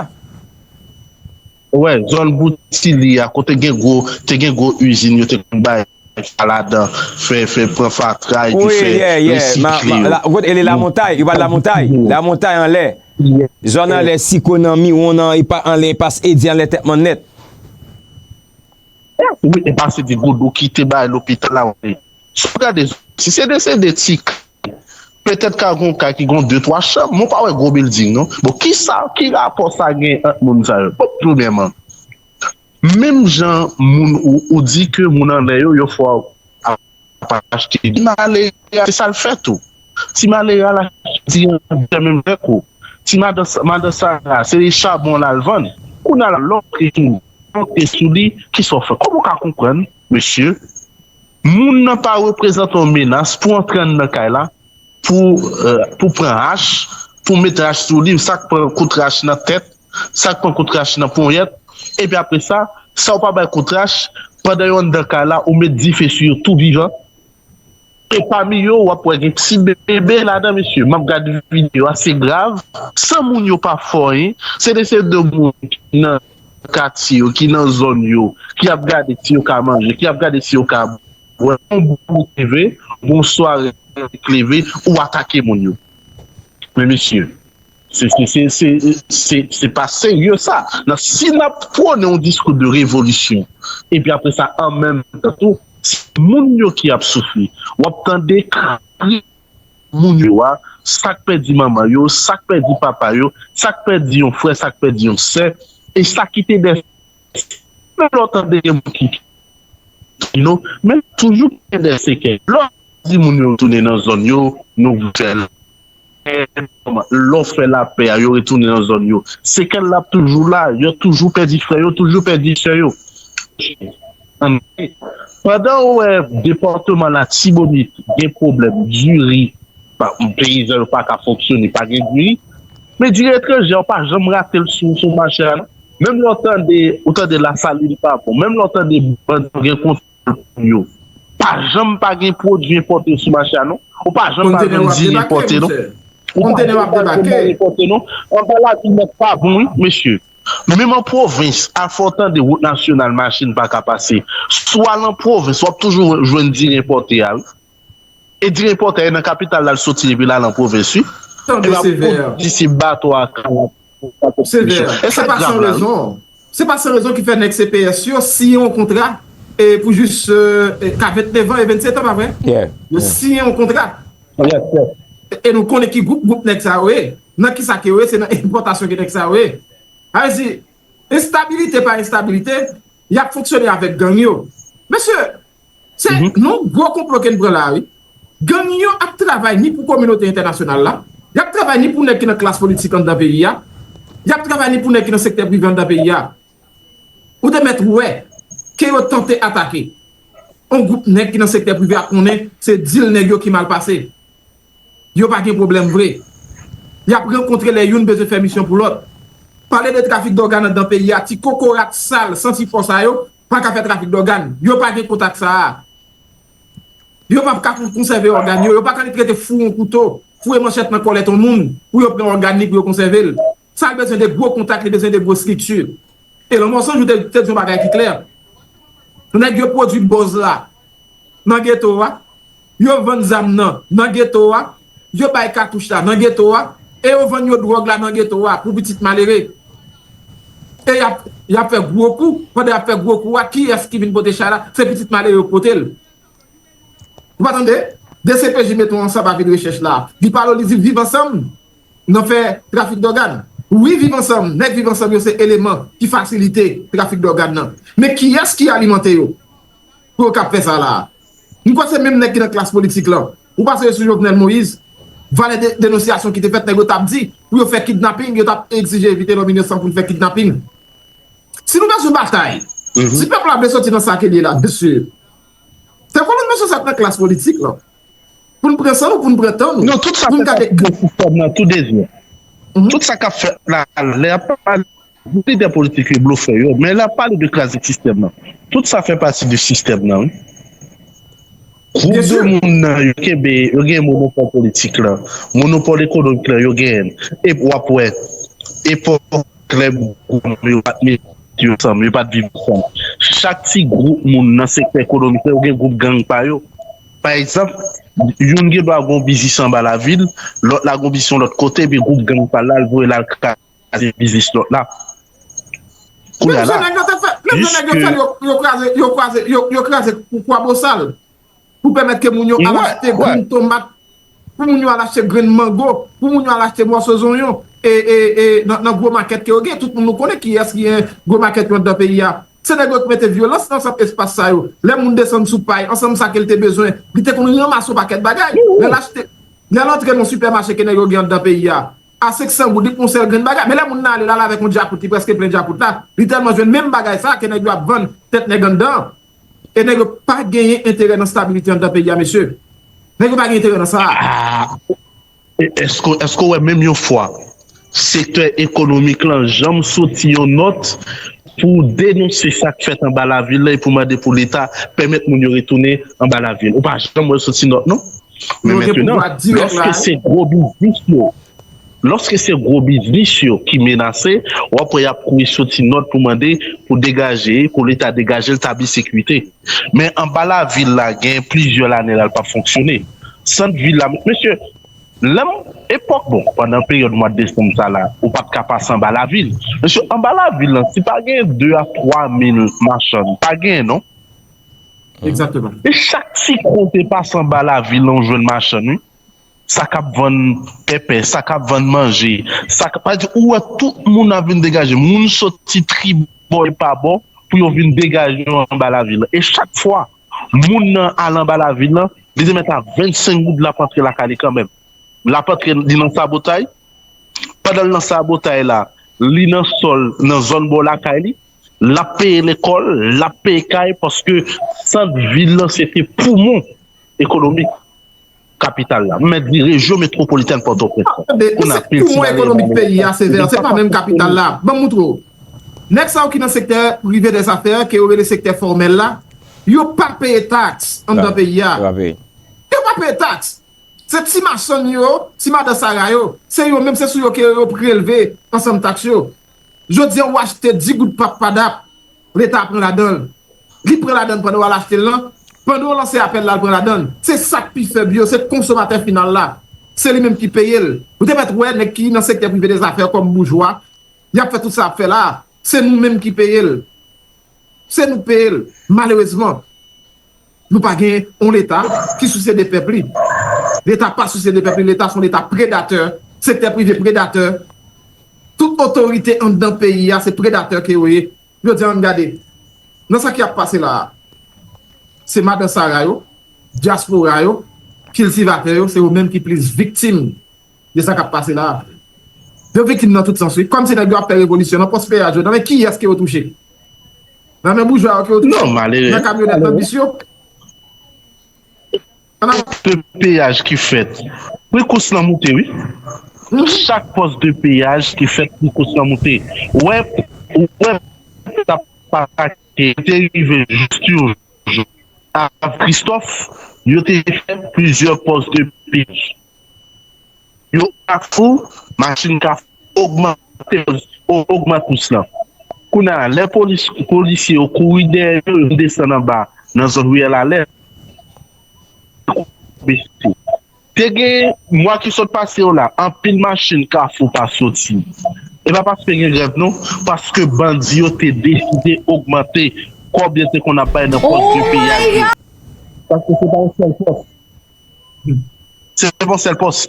Wè, zòn Boutili a, kote gen gwo, te gen gwo izin, yo te konn bay sa ladan, fè, fè pran fatra, epi Wi, fè yeah, yeah. Ma, resikle ma, yo. la, kote, e Lamontay, yo pa Lamontay, Lamontay anlè. Yeah. Zòn anlè Siko nan Miwon nan, e pa anlè, e pas Edi anlè tèt mannèt. Wi, e pa se de gwo dlo ki te bay lopital la, wi. Si w gade, si se de, se de ti kay, petèt ka gon kay ki gon de, twa chanm, men w pa wè gwo bilding, non. Bon, kisa, ki rapò sa gen ant moun sa yo? Bon, premyèman, menm jan moun ou, ou di ke moun anlè yo, yo fò ap achte. Ti malere a, se sa l fè tou. Ti malere a, l achte ti an menm lè kou. Ti madan, madan Sara, se chabon l al vann. Kounye a la, lè w antre sou, antre sou li, kisa w fè? Kòman w ka konprann, mesye? Moun nan pa reprezante yon menas pou antre anndan kay la, pou, euh, pou pran ach, pou met ach sou li, sa k pran kout ach nan tèt, sa k pran kout ach nan ponyèt, epi apre sa, sa w pa bay kout ach, pandan yo anndan kay la, ou met dife sou yo tou vivan. E pami yo, w ap wè gen ti bebe ladan, mesye. M ap gade videyo a, se grav. San moun yo pa fè anyen, se de, se de moun ki nan katye yo, ki nan zòn yo, ki ap gade si yo ka manje, ki ap gade si yo ka bwè. Yon bout leve, yon sware leve, ou atake moun yo. Men mesye, se, se, se, se, se, se pa serye sa. Nan, si n ap pwone yon diskou de revolisyon, epi apre sa, an menm tan tou, se moun yo ki ap soufri. W ap tande kri moun yo a, sa k pèdi manman yo, sa k pèdi papa yo, sa k pèdi yon frè, sa k pèdi yon sè, e sa ki te dèyè. Menm lè w tande gen moun ki, non, men toujou gen de sekèl. Lè w di moun yo retounen nan zòn yo, nou fè l. Lè w fè lapè a, yo retounen nan zòn yo. Sekèl la ap toujou la, yo toujou pèdi frè yo, toujou pèdi sè yo. Pandan w wè depatman Latibonit gen pwoblèm diri, pa- peyizan yo pa ka fonksyone, pa gen diri. Men diri etranjè, ou pa janm rate l sou, sou mache a, non. Menm lè w tande, ou tande Lasalin pa bon, menm lè w tande bandi gen kontwòl pou yo, pa janm pa gen pwodui enpòte sou mache a, non. Ou pa janm pa jwenn diri enpòte, non. Ou pa janm pa jwenn diri enpòte, non. Anba lavi nèt pa bon, wi, mesye. Menm an pwovens, afè w tande wout nasyonal, machin pa ka pase. Si w al an pwovens, w ap toujou jwenn diri enpòte a, wi. E diri enpòte a, e nan kapital la l soti epi l al an pwovens, wi. Epi ap pwodui se bato a, kay la. Sevè, se pa san rezon. Se pa san rezon ki fè nèg C P S yo siyen yon kontra e pou jis e, ka vennnevan e vennsetan, pa vre? Yo siyen yon kontra. E nou konnen ki gwoup gwoup nèg sa yo ye. Nan kisa ke yo ye? Se nan enpòtasyon ke nèg sa yo ye. Sa vle di, enstabilite pa enstabilite, y ap fonksyone avèk gang yo. Mesye, se yon gwo konplo ke n pran la, wi. Gang yo ap travay ni pou kominote entènasyonal la, y ap travay ni pou nèg ki nan klas politik anndan peyi a, y ap travay ni pou nèg ki nan sektè prive anndan peyi a. Ou te mèt wè ke yo tante atake yon gwoup nèg ki nan sektè prive a, konnen se dil nèg yo ki mal pase. Yo pa gen pwoblèm vre. Y ap rankontre lè youn bezwen fè misyon pou lòt. Pale de trafik dògàn anndan peyi a, ti kokorat sal, santi fò sa yo, pa ka fè trafik dògàn. Yo pa gen kontak sa a. Yo p ap ka konsève ògàn yo. Yo pa ka rete foure yon kouto, foure manchèt nan kòlèt yon moun pou yo pran ògàn li pou yo konsève l. Sa bezwen de gwo kontak, li bezwen de gwo estrikti. E Lanmò San Jou te, te di yon bagay ki klè. Nèg yo pwodui bòz la nan geto a, yo vann zam nan nan geto a, yo bay katouch la nan geto a, e yo vann yo dwòg la nan geto a pou pitit malere. E y ap, y ap fè gwo kou, pandan y ap fè gwo kou a, kiyès ki vin pote chay la? Se pitit malere yo k pote l. Ou pa tande? D C P J mete yon ansanm avil rechèch la. Li pale, li di viv ansanm nan fè trafik dògàn. Wi, viv ansanm, nèg viv ansanm yo se eleman ki fasilite trafik dògàn nan. Men kiyès ki alimante yo pou yo k ap fè sa la a? M kwè se menm nèg ki nan klas politik lan. Ou pa sonje sou Jovenel Moïse, valè de, denonsyasyon ki te fèt, nèg yo t ap di pou yo fè kidnaping, yo t ap egzije evite lòm inosan pou l fè kidnaping. Si nou bezwen batay, si pèp la vle soti nan sa ke l ye la, mesye, se pou nou mesye sa k nan klas politik lan. Pou n pran san nou, pou n pran tan nou. Non, tout sa fè pati de sistèm nan, tou de zye. Tout sa k ap fèt la, lè y ap pale de lidè politik yo, blofè yo, men lè y ap pale de kraze sistèm nan. Tout sa fè pati de sistèm nan, wi. Gwoup de moun nan, yo kenbe, yo gen monopòl politik lan, monopòl ekonomik lan, yo genyen l. E w ap wè, epòk lè gwoup yo pa t met yo ansanm, yo pa t viv ansanm. Chak ti gwoup moun nan sektè ekonomik la, yo gen gwoup gang pa yo. Pa egzanp, youn gen dwa gen yon biznis anba lavil, lòt la gen yon biznis yon lòt kote, epi gwoup gang pa l la, l voye l al kraze biznis lòt la. Kounye a la, piske. Yo kraze, yo kraze, yo, yo kraze kou kwabosal pou pèmèt ke moun yo al achte grenn tomat, pou moun yo al achte grenn mango, pou moun yo al achte mòso zonyon e, e, e nan, nan gwo makèt ke yo gen. Tout moun nou konnen kiyès ki gen gwo makèt yo anndan peyi a. Se nèg yo k mete vyolans nan sant espas sa yo. Lè moun desann sou pay, ansanm sa ke l te bezwen, li te konn ranmase yon pakèt bagay. Lè l achte, lè l antre nan sipèmache ke nèg yo gen anndan peyi a, a senk san goud, li pran yon sèl grenn bagay. Men lè moun nan ale, l ale avèk yon djakout, li prèske plen djakout la. Li tèlman jwenn menm bagay sa ke nèg yo ap vann tèt nèg anndan an. E nèg yo pa genyen enterè nan stabilite anndan peyi a, mesye. Nèg yo pa gen enterè nan sa. Èske, èske w wè menm yon fwa sektè ekonomik lan janm soti yon nòt pou denonse sa k fèt anba lavil la e pou mande pou Leta pèmèt moun yo retounen anba lavil? Ou pa janm wè l soti nòt, non. Men mentenan, lòske se gwo biznis yo, lòske se gwo biznis yo ki menase, w ap wè y ap kouri soti nòt pou mande pou degaje, pou Leta degaje l, tabli sekirite. Men anba lavil la, gen plizyè lane la, l p ap fonksyone. Sant vil la, mesye, lè m, epòk, bon, pandan peryòd mwa desanm sa la, ou pa t ka pase anba lavil. Mesye, anba lavil lan, si pa gen de a twa mil machann, pa gen, non. Egzakteman. E chak ti kote pase anba lavil lan, ou jwenn machann, wi. Sa k ap vann pèpè, sa k ap vann manje, sa k ap, sa vle di, ou wè tout moun ap vin degaje. Moun soti tribò e pa bò pou yo vin degaje yo anba lavil lan. E chak fwa, moun nan al anba lavil lan, li te mèt a vennsenk goud, l ap antre lakay li kanmenm. L ap antre, li nan sabotay. Pandan l nan sabotay la, li nan sòl, nan zòn bò lakay li. L ap peye lekòl, l ap peye kay, paske sant vil lan se te poumon ekonomik. kapital la. M mèt di rejyon metwopolitèn Pòtoprens. Tande, se poumon ekonomik peyi a, Sevè, se pa menm kapital la. Ban m moutre w. Nèg sa yo ki nan sektè prive dèzafè, ke yo rele sektè fòmèl la, yo pa peye taks anndan peyi a. Yo pa peye taks. Se ti machann yo, ti madan sara yo, se yo menm, se sou yo ke yo prelve ansanm taks yo. Jodi a, ou achte di goud pap Padap, Leta pran ladan l. Li pran ladan l pandan w al achte l lan. Pandan w lanse apèl la, l pran ladan l. Se sa k pi fèb yo, se konsomatè final la. Se li menm ki peye l. Ou te mèt wè nèg ki nan sektè prive dèzafè kòm boujwa, y ap fè tout sa y ap fè la a. Se nou menm ki peye l. Se nou k peye l. Malerezman, nou pa gen yon Leta ki sousye de pèp li. Leta pa sousye de pèp li. Leta se yon Leta predatè. Sektè prive predatè. Tout otorite anndan peyi a, se predatè ke yo ye. Jodi a, ann gade. Nan sa ki ap pase la a, se madan sara yo, dyaspora yo, kiltivatè yo, se yo menm ki plis viktim de sa k ap pase la a. Yo viktim nan tout sans, wi. Kòmsi nèg yo ap fè revolisyon nan pòs peyaj yo, nan men kiyès ke yo touche? Nan men boujwa yo ke yo touche? Nan kamyonèt, nan bis yo? Pòs de peyaj ki fèt. Pri kous lan moute, wi. Chak pòs de peyaj ki fèt, pri kous lan moute. Ou wè, ou wè, sa pa te rive jis yon jou. Avè Christophe, yo te fè plizyè pòs de peyaj. Yo Kafou, machin Kafou ogmante, ogmante kous lan. Kounye a, lè polis, polisye yo kouri dèyè yo, yo desann anba nan zòn Riyèl Alè. Te gen mwa ki sot pase yo la, anpil machin Kafou pa soti. E pa paske gen grèv non, paske bandi yo te deside ogmante kòb yo te konn ap bay nan pòs de peyaj yo. Paske se pa yon sèl pòs. Se pa yon sèl pòs.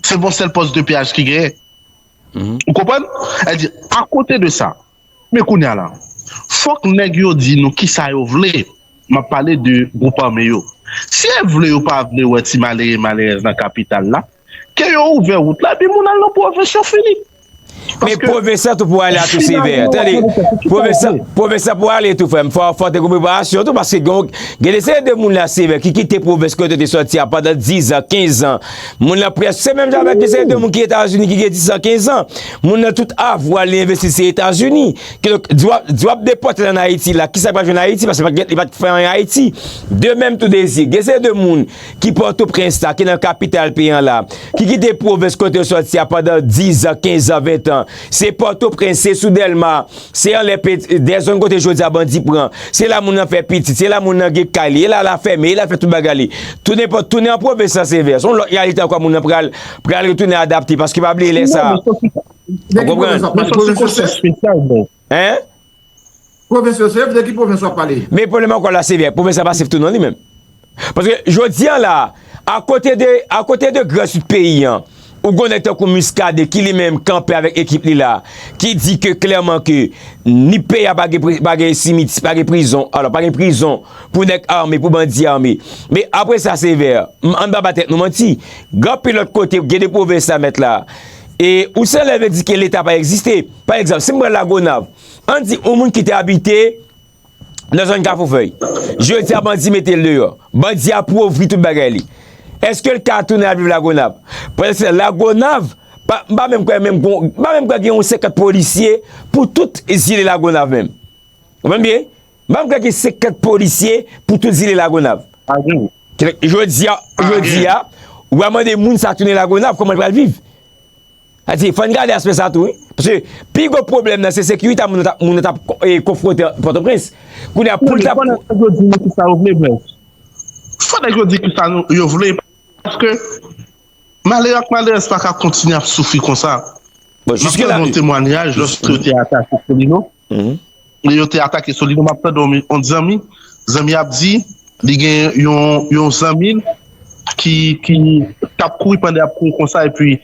Se pa yon sèl pòs de peyaj ki genyen. Ou konprann? Sa vle di, akote de sa, men kounye a la, fòk nèg yo di nou kisa yo vle. M ap pale de gwoup ame yo. Si yo vle yo pa vle wè ti malere malerèz nan kapital la, ke yo ouvè wout la, epi moun al nan pwovens yo fini. Men pwovens lan tou pou ale a tou Sevè. Tande, pwovens lan pou ale tou, frè m. Fò, fò te gen preparasyon tou, paske gen, gen de seri de moun la Sevè ki kite pwovens kote yo te sòti a pandan diz an, kenz an. Moun nan prèske, se menm jan avèk de seri de moun ki Etazini ki gen diz an, kenz an. Moun nan tout avwa li envesti se Etazini. Kidonk, di w ap, di w ap depòte l ann Ayiti la, kisa k pral jwenn Ayiti? Paske li pa t, li pa t fè anyen Ayiti. De menm tou Dezi, gen seri de moun ki Pòtoprens la, ki nan kapital peyi an la, ki kite pwovens kote yo sòti a pandan diz an, kenz an, ven an. Se Pòtoprens, se sou Dèlma, se anlè Peti, de zòn kote jodi a bandi pran. Se la moun nan fè pitit, se la moun nan gen kay li, e la l a fèmen, e l a fè tout bagay li. Tou nenpòt, tounen an pwovens lan Sevè. Se yon lòt reyalite ankò moun nan pral, pral retounen adapte, paske pa bliye lè sa a. Ou konprann? Men se yon sikonstans espesyal, bro. Hein? Pwovens yo, se de ki pwovens w ap pale? Men pwoblèm ankò la, Sevè, pwovens la pa sef tou non li menm. Paske jodi a la, akote de, akote de gran sid peyi an, ou gon nèg tankou Muscadin ki li menm kanpe avèk ekip li la, ki di ke klèman ke ni peyi a pa gen pri-, pa gen simit-, pa gen prizon, alò pa gen prizon pou nèg ame, pou bandi ame. Men apre sa, Sevè, m-, ann pa ba tèt nou manti. Gen anpil lòt kote, gen de pwovens la mèt la. E ou se lè vle di ke Leta pa egziste. Pa egzanp, si m pran Lagonav, ann di yon moun ki te abite nan zòn Kafou Fèy. Jodi a bandi mete l deyò. Bandi apovri tout bagay li. Èske l ka tounen al viv Lagonav? Pandan se tan Lagonav, pa, m pa menm kwè menm gon, m pa menm kwè gen yon senkant polisye pou tout zile Lagonav menm. Ou konprann byen? M pa menm kwè gen senkant polisye pou tout zile Lagonav. Jodi a, jodi a, ou a mande moun sa tounen Lagonav, kòman l pral viv? Sa di, fò n gade aspè sa tou, wi. Paske pi gwo pwoblèm nan, se sekirite a moun nan t ap, moun nan t ap, e, konfwonte Pòtoprens. Kounye a, pou l t ap. Fò nèg yo di nou kisa yo vle, bref. Fò nèg yo di kisa yo vle. Paske malere ak malerèz pa ka kontinye ap soufri konsa. Bon, jiske la. M ap tande yon temwayaj lòske yo te atake Solino. Yo te atake Solino, m ap tande yon, yon zanmi. Zanmi ap di, li gen yon, yon zanmi l ki, ki t ap kouri pandan y ap kouri konsa, epi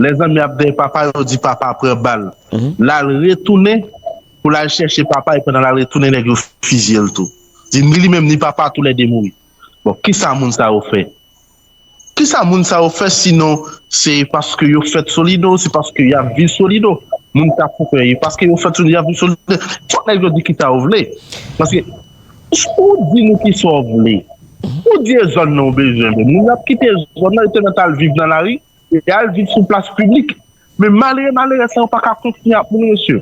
lè zanmi ap dèyè papa, yo di papa pran bal. L al retounen pou l al chèche papa, e pandan l al retounen, nèg yo fizye l tou. Di ni li menm ni papa toulède mouri. Bon, kisa moun sa yo fè? Kisa moun sa yo fè sinon se paske yo fèt Solino, se paske y ap viv Solino? Moun k ap fouke yo, paske yo fèt Solino, y ap viv Solino. Fòk nèg yo di kisa yo vle. Paske, ou di nou kisa w vle. Ou di e zòn nan ou bezwen, men moun y ap kite zòn nan, yo te mèt al viv nan lari, e al viv sou plas piblik. Men malere, malere sa yo pa ka kontinye ap mouri, mesye.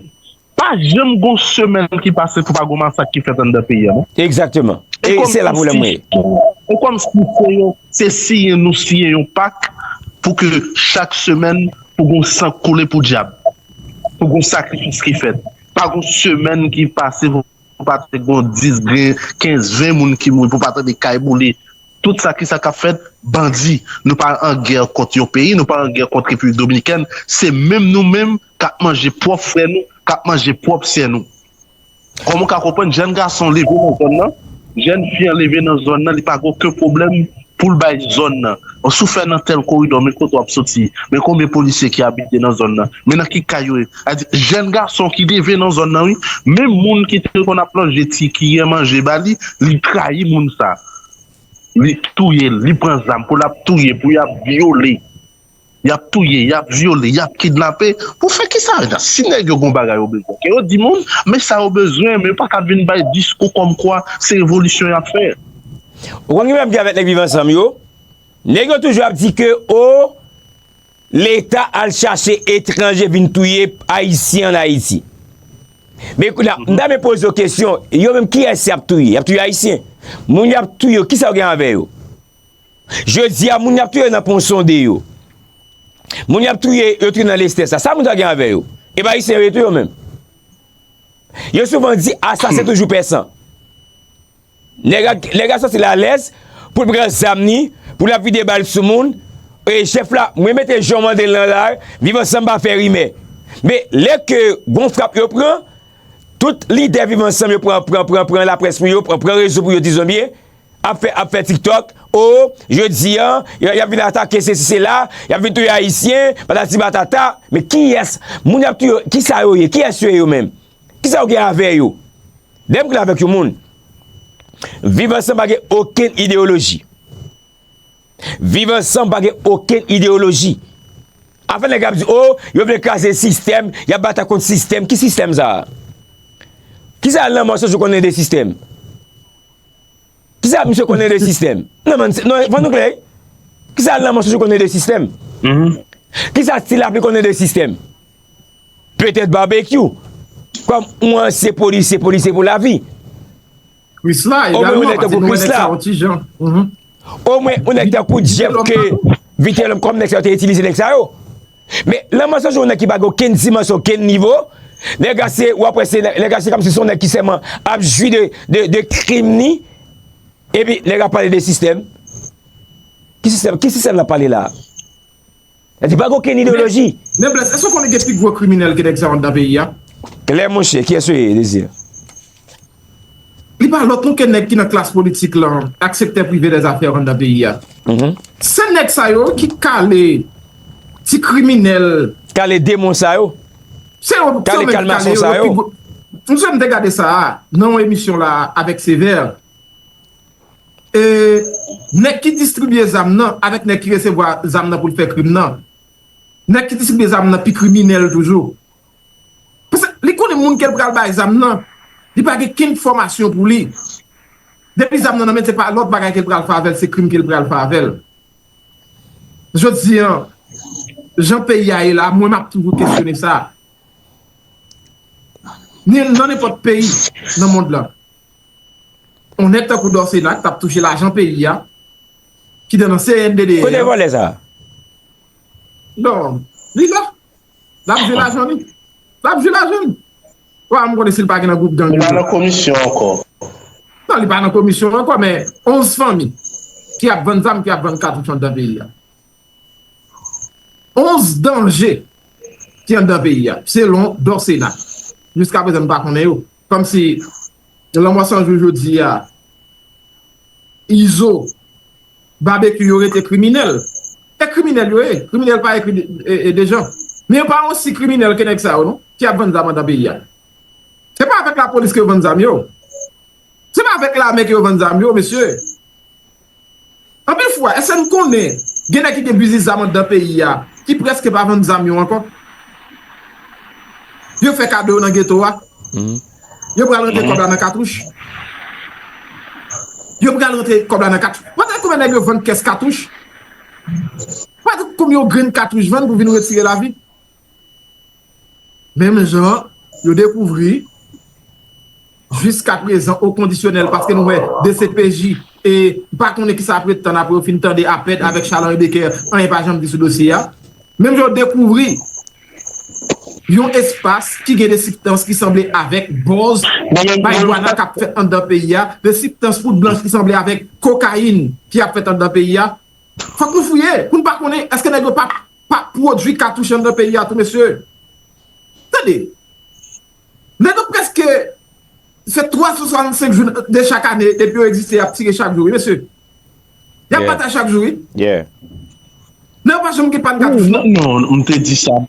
Pa janm gon semèn ki pase pou pa gon masak ki fèt anndan peyi a, non. Egzakteman. E se la pwoblèm mwen ye. E kòmsi se yo, se siyen nou siyen yon pak pou ke chak semèn pou gon san koule pou dyab. Pou gon sakrifis ki fèt. Pa gon semèn ki pase pou pa te gon dis, kenz, ven moun ki mouri, pou pa tande kay boule. Tout sa ki sa k ap fèt, bandi. Nou pa an gè kont yon peyi, nou pa an gè kont Repiblik Dominikèn. Se menm nou menm k ap manje pwòp frè nou, k ap manje pwòp sè nou. Kòm ou ka konprann, jèn gason leve nan zòn nan, jèn fi an leve nan zòn nan, li pa gen okenn pwoblèm pou l bay zòn nan. Ou si w fè nan tèl koridò, men kote w ap soti, men konbyen polisye ki abite nan zòn nan, men nan ki kay yo ye. Sa di, jèn gason ki leve nan zòn nan, wi, menm moun ki te konn ap manje ti kiyè manje ba li, li trayi moun sa. Li touye l, li pran zam pou l ap touye, pou y ap vyole. Y ap touye, y ap vyole, y ap kidnape. Pou fè kisa? Si nèg yo gon bagay yo bezwen, ke yo di moun, men sa yo bezwen, men yo pa ka vin bay diskou kòmkwa se revolisyon y ap fè. Ou konn ki pwoblèm ki avèk nèg Viv Ansanm yo? Nèg yo toujou ap di ke, o, Leta al chache etranje vin touye Ayisyen ann Ayiti. Men kounye a, m ta renmen poze yo kesyon, yo menm kiyès y ap touye? Y ap touye Ayisyen. Moun y ap touye yo, kisa yo gen avè yo? Jodi a, moun y ap touye nan Pon Sonde yo. Moun y ap touye yo touye nan Lestès la. Sa moun sa gen avè yo? E pa Ayisyen yo ye tou yo menm? Yo souvan di, asasen toujou pèsan. Nèg la, nèg la santi l alèz pou l pran zam ni, pou l ap vide bal sou moun. E chèf la, mwen mete jan w mande l lan la, Viv Ansanm pa fè rimè. Men lè ke gon frap yo pran, tout lidè Viv Ansanm yo pran, pran, pran, pran laprès pou yo, pran, pran rezo pou yo di zonbyen, ap fè, ap fè TikTok, o, jodi a, y, y ap vin atake sesi sela, y ap vin touye Ayisyen, patati patata. Men kiyès, moun y ap touye yo, kisa yo ye, kiyès yo ye yo menm? Kisa yo gen avè yo? Lè m pale avèk yon moun, Viv Ansanm pa gen okenn ideyoloji. Viv Ansanm pa gen okenn ideyoloji. Afè nèg ap di, o, yo vle kraze sistèm, y ap batay kont sistèm. Ki sistèm sa a? Kisa Lanmò Sanjou konnen de sistèm? Kisa misye konnen de sistèm? Non, men, non, fò nou klè. Kisa Lanmò Sanjou konnen de sistèm? Kisa Ti Lapli konnen de sistèm? Petèt Babekyou. Kòm yon ansyen polisye, polisye pou lavi. Krisla, egalman, paske nou wè nèg sa yon ti jan. Omwen, yon nèg tankou Jeff ke Vitelhomme, kòm nèg sa yo te itilize nèg sa yo. Men Lanmò Sanjou, yon nèg ki pa gen okenn dimansyon, okenn nivo. Nèg la se, w ap wè se, nèg la se kòmsi se yon nèg ki sèlman ap jwi de, de, de krim ni. Epi nèg la pale de sistèm. Ki sistèm, ki sistèm l ap pale la a? Sa di pa gen okenn ideyoloji. Men Blaise, èske w konnen gen pi gwo kriminèl ke nèg sa yo anndan peyi a? Klè monchè, kiyès ou ye, Désir? Li pa lòt non ke nèg ki nan klas politik lan ak sektè prive dèzafè anndan peyi a. Se nèg sa yo ki kale ti kriminèl. Kale demon sa yo. Se yo, se yo menm ki kale yo. Msye, m te gade sa a nan yon emisyon la avèk Sevè. E nèg ki distribye zam nan avèk nèg ki resevwa zam nan pou l fè krim nan. Nèg ki distribye zam nan pi kriminèl toujou. Paske li konnen moun ke l pral bay zam nan, li pa gen kenn fòmasyon pou li. Depi zam nan nan men, se pa lòt bagay ke l pral fè avè l, se krim ke l pral fè avè l. Jodi a, jan peyi a ye la, mwen m ap toujou kesyone sa. Ni nan nenpòt peyi nan mond lan. Yon nèg tankou Dorcénac t ap touche lajan peyi a, ki te nan C N D D. Kote vòlè sa? Non, li la. L ap jwe lajan li. L ap jwe lajan li. Wa, m konnen si l pa gen nan gwoup gang. Li pa nan komisyon ankò. Non, li pa nan komisyon ankò, men onz fanmi ki ap vann zam, ki ap vann katouch anndan peyi a. Onz danje ki anndan peyi a, selon Dorcénac. Jiskaprezan, nou pa konnen yo. Kòmsi Lanmò Sanjou jodi a, Izo, Babekyou, yo rete kriminèl. E kriminèl yo ye. Kriminèl pa ekri de, e, e, de jan. Men yo pa osi kriminèl ke nèg sa yo, non, ki ap vann zam anndan peyi a. Se pa avèk lapolis ke yo vann zam yo. Se pa avèk lame ke yo vann zam yo, mesye. Anpil fwa, èske n konnen gen nèg ki gen biznis zam anndan peyi a, ki prèske pa vann zam yo ankò? Yo fè kado yo nan geto a. Yo pral rantre kòb la nan katouch. Yo pral rantre kòb la nan katouch. Ou pa tande konbyen nèg yo vann kès katouch? Ou pa tande konbyen yon grenn katouch vann pou vin retire lavi? Menm jan yo dekouvri jiska prezan o kondisyonèl, paske nou wè D C P J e m pa konnen kisa ap ret tann apre yo fin tande Apèd avèk Charles Henri Becker, anyen pa janm di sou dosye a. Menm jan yo dekouvri yon espas ki gen de sibstans ki sanble avèk bòz, marigwana k ap fèt anndan peyi a, de sibstans poud blanch ki sanble avèk kokayin ki ap fèt anndan peyi a. Fòk nou fouye pou n pa konnen èske nèg yo pa, pa pwodui katouch anndan peyi a tou, mesye. Tande, nèg yo prèske, se twa san swasannsenk jou de chak ane depi yo egziste, y ap tire chak jou, wi, mesye. Y ap batay chak jou, wi. Nèg yo pa janm gen pàn katouch, non. Non, non, m te di sa.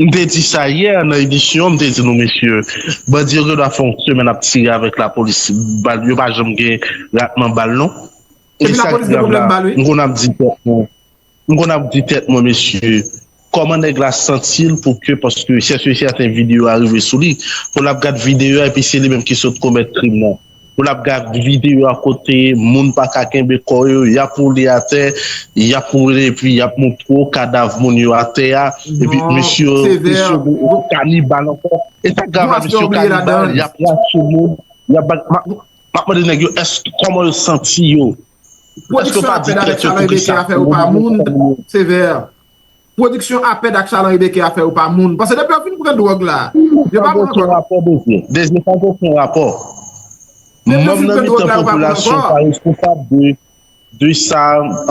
M te di sa yè nan emisyon, m te di nou, mesye, bandi yo gen dwa fè yon semèn ap tire avèk lapolis, bal, yo pa janm gen ratman bal, non. E sa ki grav la, m konn ap di tèt mwen, m konn ap di tèt mwen, mesye, kòman nèg la santi l pou ke, paske sè se sèten videyo a rive sou li, pou l ap gad videyo a, epi se li menm ki sot komèt krim nan. Pou l ap gad videyo a kote moun pa ka kenbe kò yo, y ap woule atè, y ap woule epi y ap montre w kadav moun yo atè a, epi mesye yo, mesye yo kanibal ankò. E sa k grav la, mesye yo kanibal, y ap rache moun, y ap, m ap, m ap mande nèg yo, èske, kòman yo santi yo? Èske yo pa di tèt yo pou kisa? Pwodiksyon Apèd ak Charles Henri Becker a fè yo pa moun. Paske depi yo fin pran dwòg la, yo pa moun ankò, non. Dezye, Dezye, pa gen okenn rapò. Manm nan mitan popilasyon pa responsab de, de sa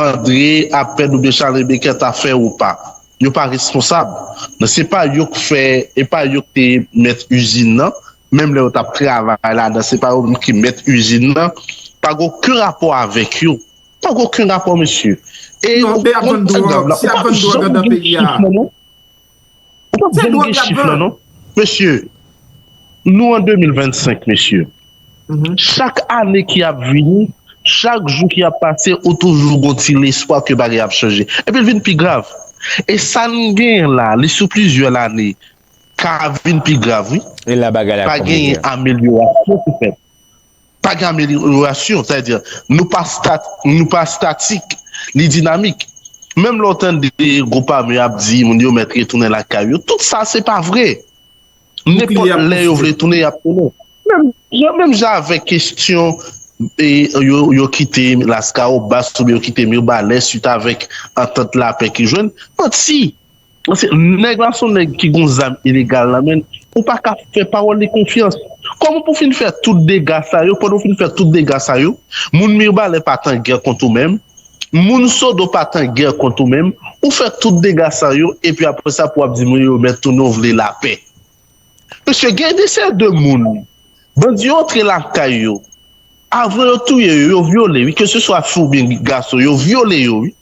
André Apèd oubyen Charles Henri Becker ta fè ou pa. Yo pa responsab. Men se pa yo k fè, e pa yo k te mèt izin nan. Menm lè yo t ap travay ladan, se pa yo menm ki mèt izin nan. Pa gen okenn rapò avèk yo. Pa gen okenn rapò, mesye. E non, e y ap vann dwòg, si y ap vann dwòg anndan peyi a. Ou pa janm gen chif lan, non. Mesye, nou an de mil vennsenk, mesye. Chak ane ki ap vini, chak jou ki ap pase, ou toujou gon ti lespwa ke bagay ap chanje. Epi l vin pi grav. E sa n genyen la, li sou plizyè lane, ka vin pi grav, wi. E la bagay la pa genyen amelyorasyon ki fèt. Pa gen amelyorasyon, sètadi, nou pa stat, nou pa statik, li dinamik. Menm lè w tande gwoup ame ap di moun yo mèt retounen lakay yo, tout sa se pa vre. Nenpòt lè yo vle tounen, y ap tounen. Menm jan, menm jan avèk kesyon, e, yo, yo kite Laskawobas oubyen yo kite Mibalè swit avèk antant lapè ki jwenn, manti. Paske nèg la se yon nèg ki gon zam ilegal nan men l. Ou pa ka fè pawòl li konfyans. Kòman pou w fin fè tout dega sa yo, pandan w fin fè tout dega sa yo, moun Mibalè pa t an gè kont ou menm, moun Sodo pa t an gè kont ou menm, ou fè tout dega sa yo, epi apre sa pou w ap di moun yo mèt tounen, w vle lapè. Mesye, gen de seri de moun, bandi yo antre lakay yo, avan yo touye yo, yo vyole, wi, keseswa fi oubyen gason, yo vyole yo, wi.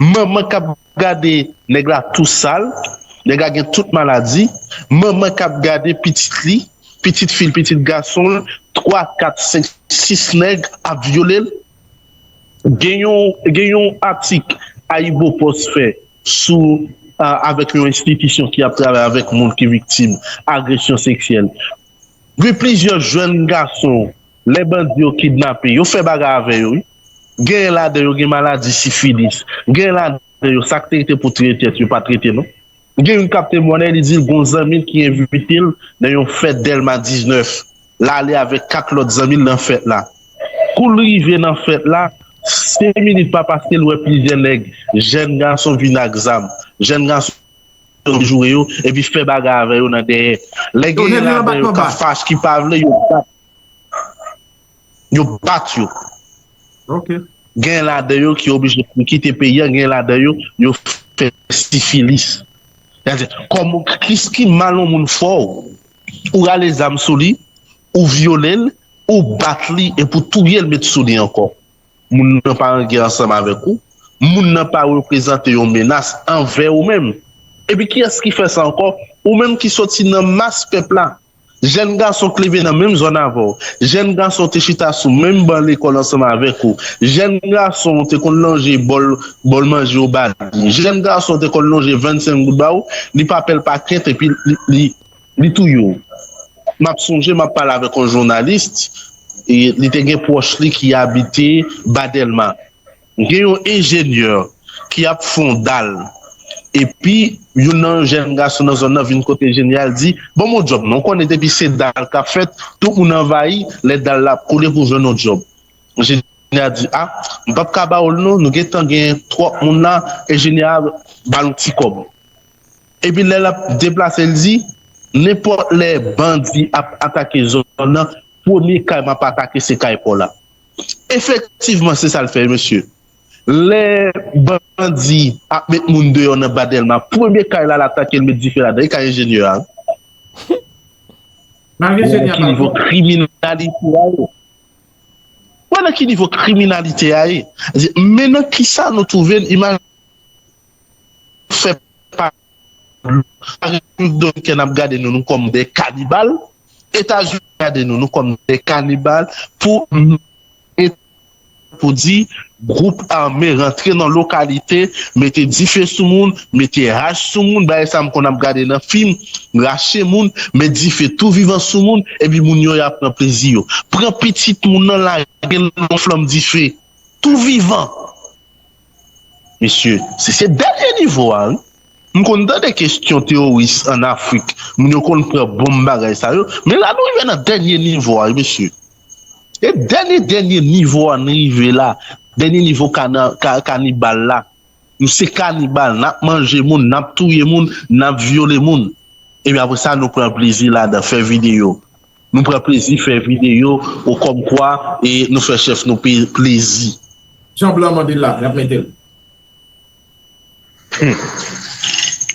Manman k ap gade nèg la tou sal, nèg la gen tout maladi, manman k ap gade pitit li, pitit fi l, pitit gason l, twa, kat, senk, sis nèg ap vyole l. Gen yon, gen yon atik Ayibopost fè sou, a, avèk yon enstitisyon ki ap travay avèk moun ki viktim agresyon seksyèl. Gen plizyè jèn gason, lè bandi yo kidnape, yo fè bagay avè yo, wi. Genyen ladan yo gen maladi sifilis. Genyen ladan yo, sa k te rete pou trete, yo pa trete, non. Gen youn k ap temwanye, li di l gon zanmi l ki envite l nan yon fèt Dèlma diznèf. L ale avèk kat lòt zanmi l nan fèt la. Kou l rive nan fèt la, senk minit pa pase, l wè plizyè nèg, jèn gason vin ak zam. Jèn gason joure yo, epi fè bagay avè yo nan dèyè. Lè genyen ladan yo k ap fache, ki pa vle, yo bat. Yo bat yo. Gen ladan yo ki oblije kite peyi a, gen ladan yo, yo fè sifilis. Sètadi, kòman, ki, ki mal yon moun fè w? Ou rale zam sou li, ou vyole l, ou bat li, epi w touye l, met sou li ankò. Moun nan pa an gè ansanm avèk ou. Moun nan pa reprezante yon menas anvè ou menm. Epi kiyès ki fè sa ankò? Ou menm ki soti nan mas pèp la. Jèn gason k leve nan menm zòn avè w. Jèn gason te chita sou menm ban lekòl ansanm avèk ou. Jèn gason te konn lonje bòl, bòl manje ou ba li. Jèn gason te konn lonje vennsenk goud ba ou. Li pa pè, l pa kyèt, epi li, li, li touye w. M ap sonje, m ap pale avèk yon jounalis, e li te gen pwòch li ki abite Ba Dèlma. Gen yon enjenyè ki ap fè yon dal. Epi, youn nan jèn gason nan zòn nan vin kote enjenyè a, l di, "Ban m yon djòb non, ou konnen depi se dal k ap fèt, tout moun anvayi, lè dal la ap koule pou jwenn yon djòb." Enjenyè a di, "A, m p ap ka ba ou l non, nou gentan gen twòp moun la." Enjenyè a ba l yon ti kòb. Epi lè l ap deplase, l di, "Nenpòt lè bandi ap atake zòn nan, premye kay m ap atake se kay pa w la." Efektivman, se sa l fè, mesye. Lè bandi ap met moun deyò nan Ba Dèlma, premye kay la, l atake, l met dife ladan. E kay enjenyè a, wi. Malgre enjenyè a pa l pwòp. Wè nan ki nivo kriminalite a ye. Wè nan ki nivo kriminalite a ye. Men nan ki sa nou twouve n? Imaj fè pa Repiblik Dominikèn ap gade nou, nou kòm de kanibal. Etazini ap gade nou, nou kòm de kanibal pou, pou di gwoup ame rantre nan lokalite, mete dife sou moun, mete hach sou moun, bagay sa m konn ap gade nan fim, rache moun, met dife tou vivan sou moun, epi moun yo, y ap pran plezi yo. Pran pitit moun nan, lage l nan flanm dife, tou vivan. Mesye, se, se dènye nivo a, wi. M konn tande kesyon teworis ann Afrik, moun yo konn pran bonm bagay sa yo, men la nou rive nan dènye nivo a, wi, mesye. E dènye, dènye nivo a nou rive la, dènye nivo kana-, ka-, kanibal la. Nou se kanibal, n ap manje moun, n ap touye moun, n ap vyole moun. Epi apre sa, nou pran plezi ladan, fè videyo. Nou pran plezi fè videyo, o kòmkwa, e nou fè chèf nou pe-, plezi. Jan blan mande l la, y ap mete l. Hmm.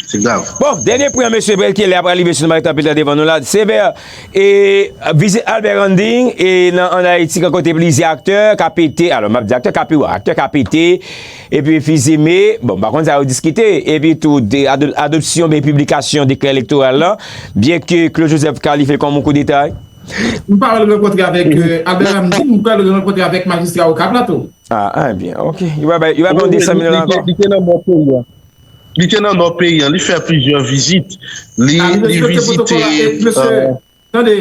Se grav. Bon, dènye pwen, mesye Belkele, apre li mesye nou bay tanpil tan devan nou la. Se vè, e, vizit Albert Anding, e nan, ann Ayiti, kan kote plizyè aktè ka pete, alò, m ap di aktè ka pi, aktè ka pete, epi Fils-Aimé, bon, m pa konn sa yo diskite, epi tou, de, ado-, adopsyon, ben, piblikasyon dekrè elektoral la, byenke Claude Joseph kalifye l kòm yon koudeta. M pa wè l rankontre avèk, euh, Albert Hamdi, m pa wè l rankontre avèk majistra Okap la tou. Ah, ah, byen, ok. Yo va bay, yo va bay yon de san mil dola ankò. Li te nan nò peyi a. Li te nan nò peyi a. Li fè plizyè vizit. Li, li vizite, euh, tande,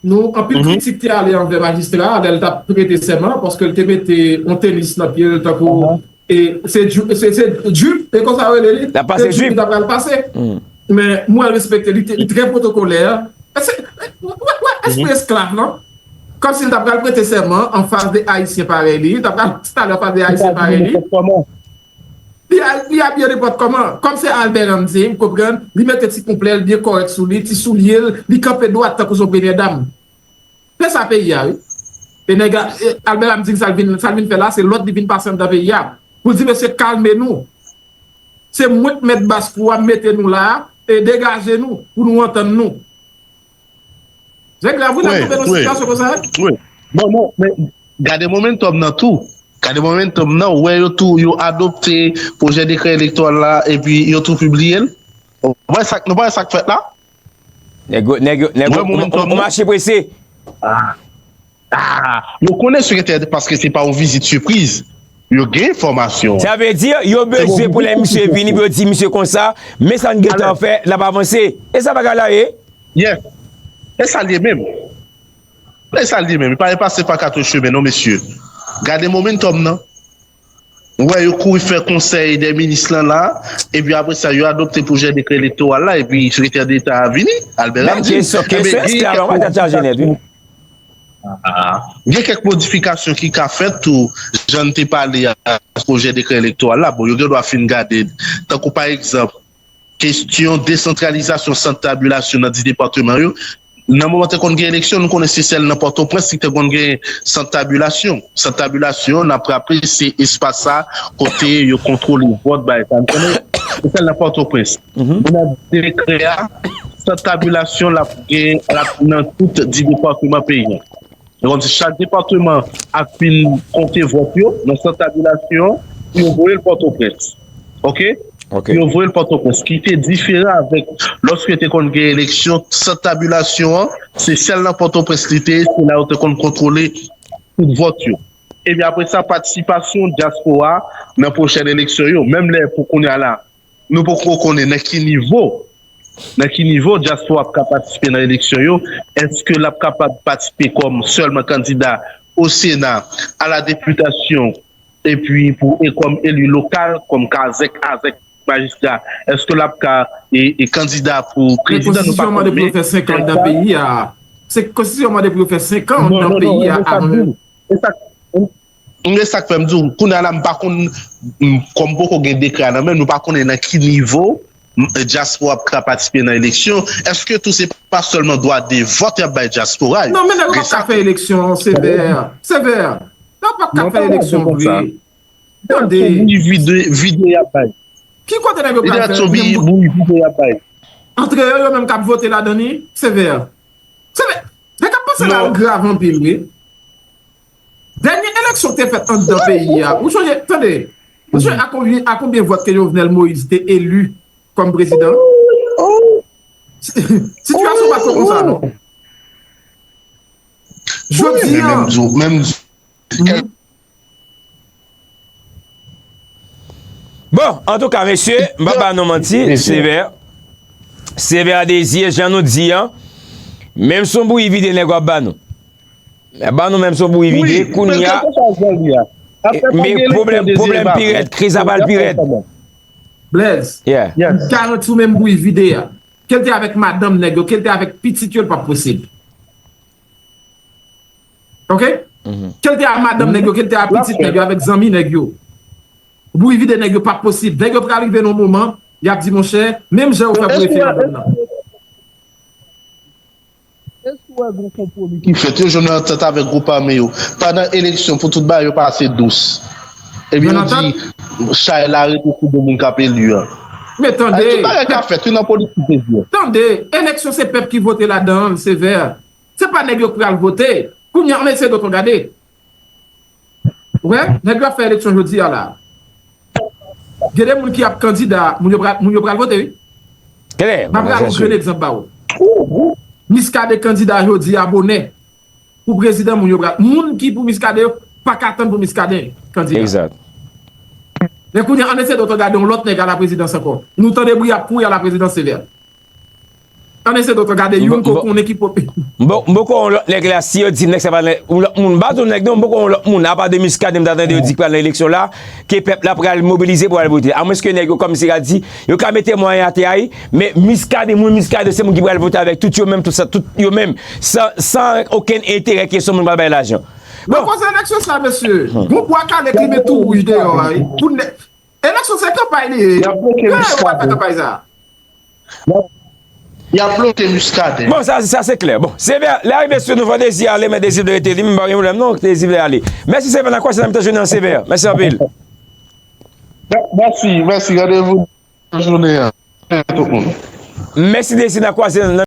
nou, anpil kritik te ale anvè majistra a lè l t ap prete sèman, paske l te mete yon tenis nan pye l tankou, e se djip, se, se djip, e konsa yo rele li. L ap pase djip. Se djip li t ap pral pase. Men m wè l respekte, li te, li trè pwotokolè. Èske, wè, wè, wè espri esklav, non? Kòmsi l t ap pral prete sèman an fas de Ayisyen parèy li, li t ap pral talè an fas de Ayisyen parèy li. Li a-, li abiye nenpòt kòman. Kòm se Albert Hamdi, m konprann, li mete ti konplè l byen kòrèk sou li, ti soulye l, li kanpe dwat tankou se yon premyè dam. Se sa peyi a, wi. E nèg la, e Albert Hamdi, sa l vin, sa l vin fè la, se lòd li vin pase anndan peyi a. Pou l di, mesye, kalme nou. Se mwen k mèt bas kou a, m mete nou la, e degaje nou, pou nou antann nou. Se grav, wi, lè nou tonbe nan sitiyasyon konsa. Wi. Bon, non, men gade momentum nan tou. Gade momentum nan, ou wè yo tou, yo adopte pwojè dekrè elektoral la, epi yo tou pibliye l. Ou pa wè sa, nou pa wè sa k fèt la? Nèg yo, nèg yo, nèg yo, ou, ou, ou mache prese. Ah. Ah, yo konnen sekretè, paske se pa yon vizit sipriz. Yo gen enfòmasyon an. Sa vle di, yo bezwen pou lè misye vini, pou yo di misye konsa, men sa n gentan fè, n ap avanse. E sa bagay la ye? Yes. E sa l ye menm. E sa l ye menm. Li pa pase pa katouch chemen non, mesye. Gade momentum nan. Ou wè yo kouri fè konsèy dè minis lan la, epi apre sa, yo adopte pwojè dekrè elektoral la, epi sekretè deta a vini, Albert Hamdi. Kesyon, kesyon esklav la, w pa tèt chaje nèt, wi. Ah, gen kèk modifikasyon ki ka fèt tou, jan n te pale a pwojè dekrè elektoral la. Bon, yo gen dwa fin gade l. Tankou pa egzanp, kesyon desantralizasyon sant tabilasyon nan dis depatman yo. Nan moman te konn gen eleksyon, nou konnen se sèl nan Pòtoprens ki te konn gen sant tabilasyon. Sant tabilasyon, n ap raple, se espas sa kote yo kontwole vòt, bagay sa, nou konnen se sèl nan Pòtoprens. Men nan dekrè a, sant tabilasyon l ap gen, l ap nan tout dis depatman peyi a. Se kòmsi chak depatman ap fin konte vòt yo nan sant tabilasyon pou yo voye l Pòtoprens. Oke? Oke. Yo voye l Pòtoprens, ki te diferan avèk lòske te konn gen eleksyon, sant tabilasyon an, se sèl nan Pòtoprens li te ye, se la yo te konn kontwole tout vòt yo. Epi apre sa, patisipasyon dyaspora nan pwochèn eleksyon yo, menm lè pou kounye a la, nou poko konnen nan ki nivo nan ki nivo dyaspora ap ka patisipe nan eleksyon yo? Èske l ap kapab patisipe kòm sèlman kandida o Sena, a la depitasyon, epi pou e kòm eli lokal, kòm kazèk, azèk, majistra? Èske l ap ka e, e kandida pou prezidan? Nou pa konnen. Konstitisyon mande pou yo fè senk an anndan peyi a. Se konstitisyon mande pou yo fè senk an anndan peyi a avan. E sa, e sa k fè m di w, kounye a la, m pa konn, m, kòm poko gen dekrè a nan men m, nou pa konnen nan ki nivo m, dyaspora ap ka patisipe nan eleksyon. Èske tou se pa sèlman dwa de vòt y ap bay dyaspora yo? Non, men nèg yo p ap ka fè eleksyon, Sevè. Sevè. Nèg yo p ap ka fè eleksyon vre. Tande. Vide, vide y ap bay. Ki kote nèg yo pral fè? Vide y ap bay. Antre yo, yo menm k ap vote ladan li, Sevè. Sevè. Nèg ap pase la grav anpil, wi. Dènye eleksyon ki te fèt anndan peyi a. Ou sonje, tande, ou sonje a konbyen, a konbyen vòt ke Jovenel Moïse te eli kòm prezidan? Si-, sitiyasyon pa t konsa, non. Jodi a. Bon, antouka, mesye, m pa ba nou manti, Sevè. Sevè Désir, jan nou di an, menm si yon bouyi vide nèg yo ap ba nou. Ba nou menm si yon bouyi vide, kounye a. Men pwoblèm, pwoblèm pi rèd, kriz la pral pi rèd. Blaze, m garanti w menm bouyi vide a. Ke l te avèk madanm nèg yo, ke l te avèk pitit yo, l p ap posib. Ok? Ke l te a madanm nèg yo, ke l te a pitit nèg yo, avèk zanmi nèg yo. Bouyi vide nèg yo p ap posib. Nèg yo pral rive nan yon moman, y ap di, monchè, menm jan yo fè pou refye madanm nan. Èske w wè gen yon konpwomi ki fèt? Yo jwenn yon antant avèk gwoup ame yo. Pandan eleksyon, pou tout bagay yo pase dous. Epi yo di, chay la rete sou do moun k ap eli a. Men tande. Tout bagay ka fèt, wi, nan politik, mesye. Tande, eleksyon se pèp ki vote ladan l, Sevè. Se pa nèg yo k pral vote. Kounye a, ann eseye dòt gade. Ou wè, nèg yo ap fè eleksyon jodi a la. Gen de moun ki ap kandida, moun yo pral, moun yo pral vote, wi. Klè, m ap rale yon grenn egzanp ba ou. Muscadin kandida jodi a bonè pou prezidan, moun yo pral, moun ki pou Muscadin yo pa ka tann pou Muscadin kandida. Egzak. Men kounye a, ann eseye dòt gade yon lòt nèg a la prezidans ankò. Nou tande bri ap kouri a la prezidans, Sevè. Ann eseye dòt gade youn ke w konnen ki pwòp. M poko wè yon lòt nèg la, si yo di nèg sa pa yon lòt moun, m pa di yon nèg non, m poko wè yon lòt moun, apa de Muscadin m ta tande yo di ki pral nan eleksyon la, ke pèp la pral mobilize pou al vote. Amwenske nèg yo kòmsi ka di, yo ka mete mwayen atè a wi, men Muscadin, moun Muscadin se moun ki pral vote avèk tout yo menm, tout sa, tout yo menm, san, san okenn enterè ke se yon moun pral bay lajan. Bon. Nan koze eleksyon sa, mesye, gon bwa kale ki met tou wouj deyò a wi. Pou nèg, eleksyon se kanpay li ye. Y ap bloke Muscadin. Yo pral fè kanpay sa. Y ap bloke Muscadin. Bon, sa, sa se klè. Bon, Sevè, lè a rive sou nou, fò Dezi ale, men Dezi vle rete li, men pa gen pwoblèm non, Dezi vle ale. Mèsi Sevè, n a kwase nan mitan jounen an Sevè. Mèsi anpil. Mèsi, mèsi, randevou jounen an. Tout moun. Mèsi Dezi, n a kwase nan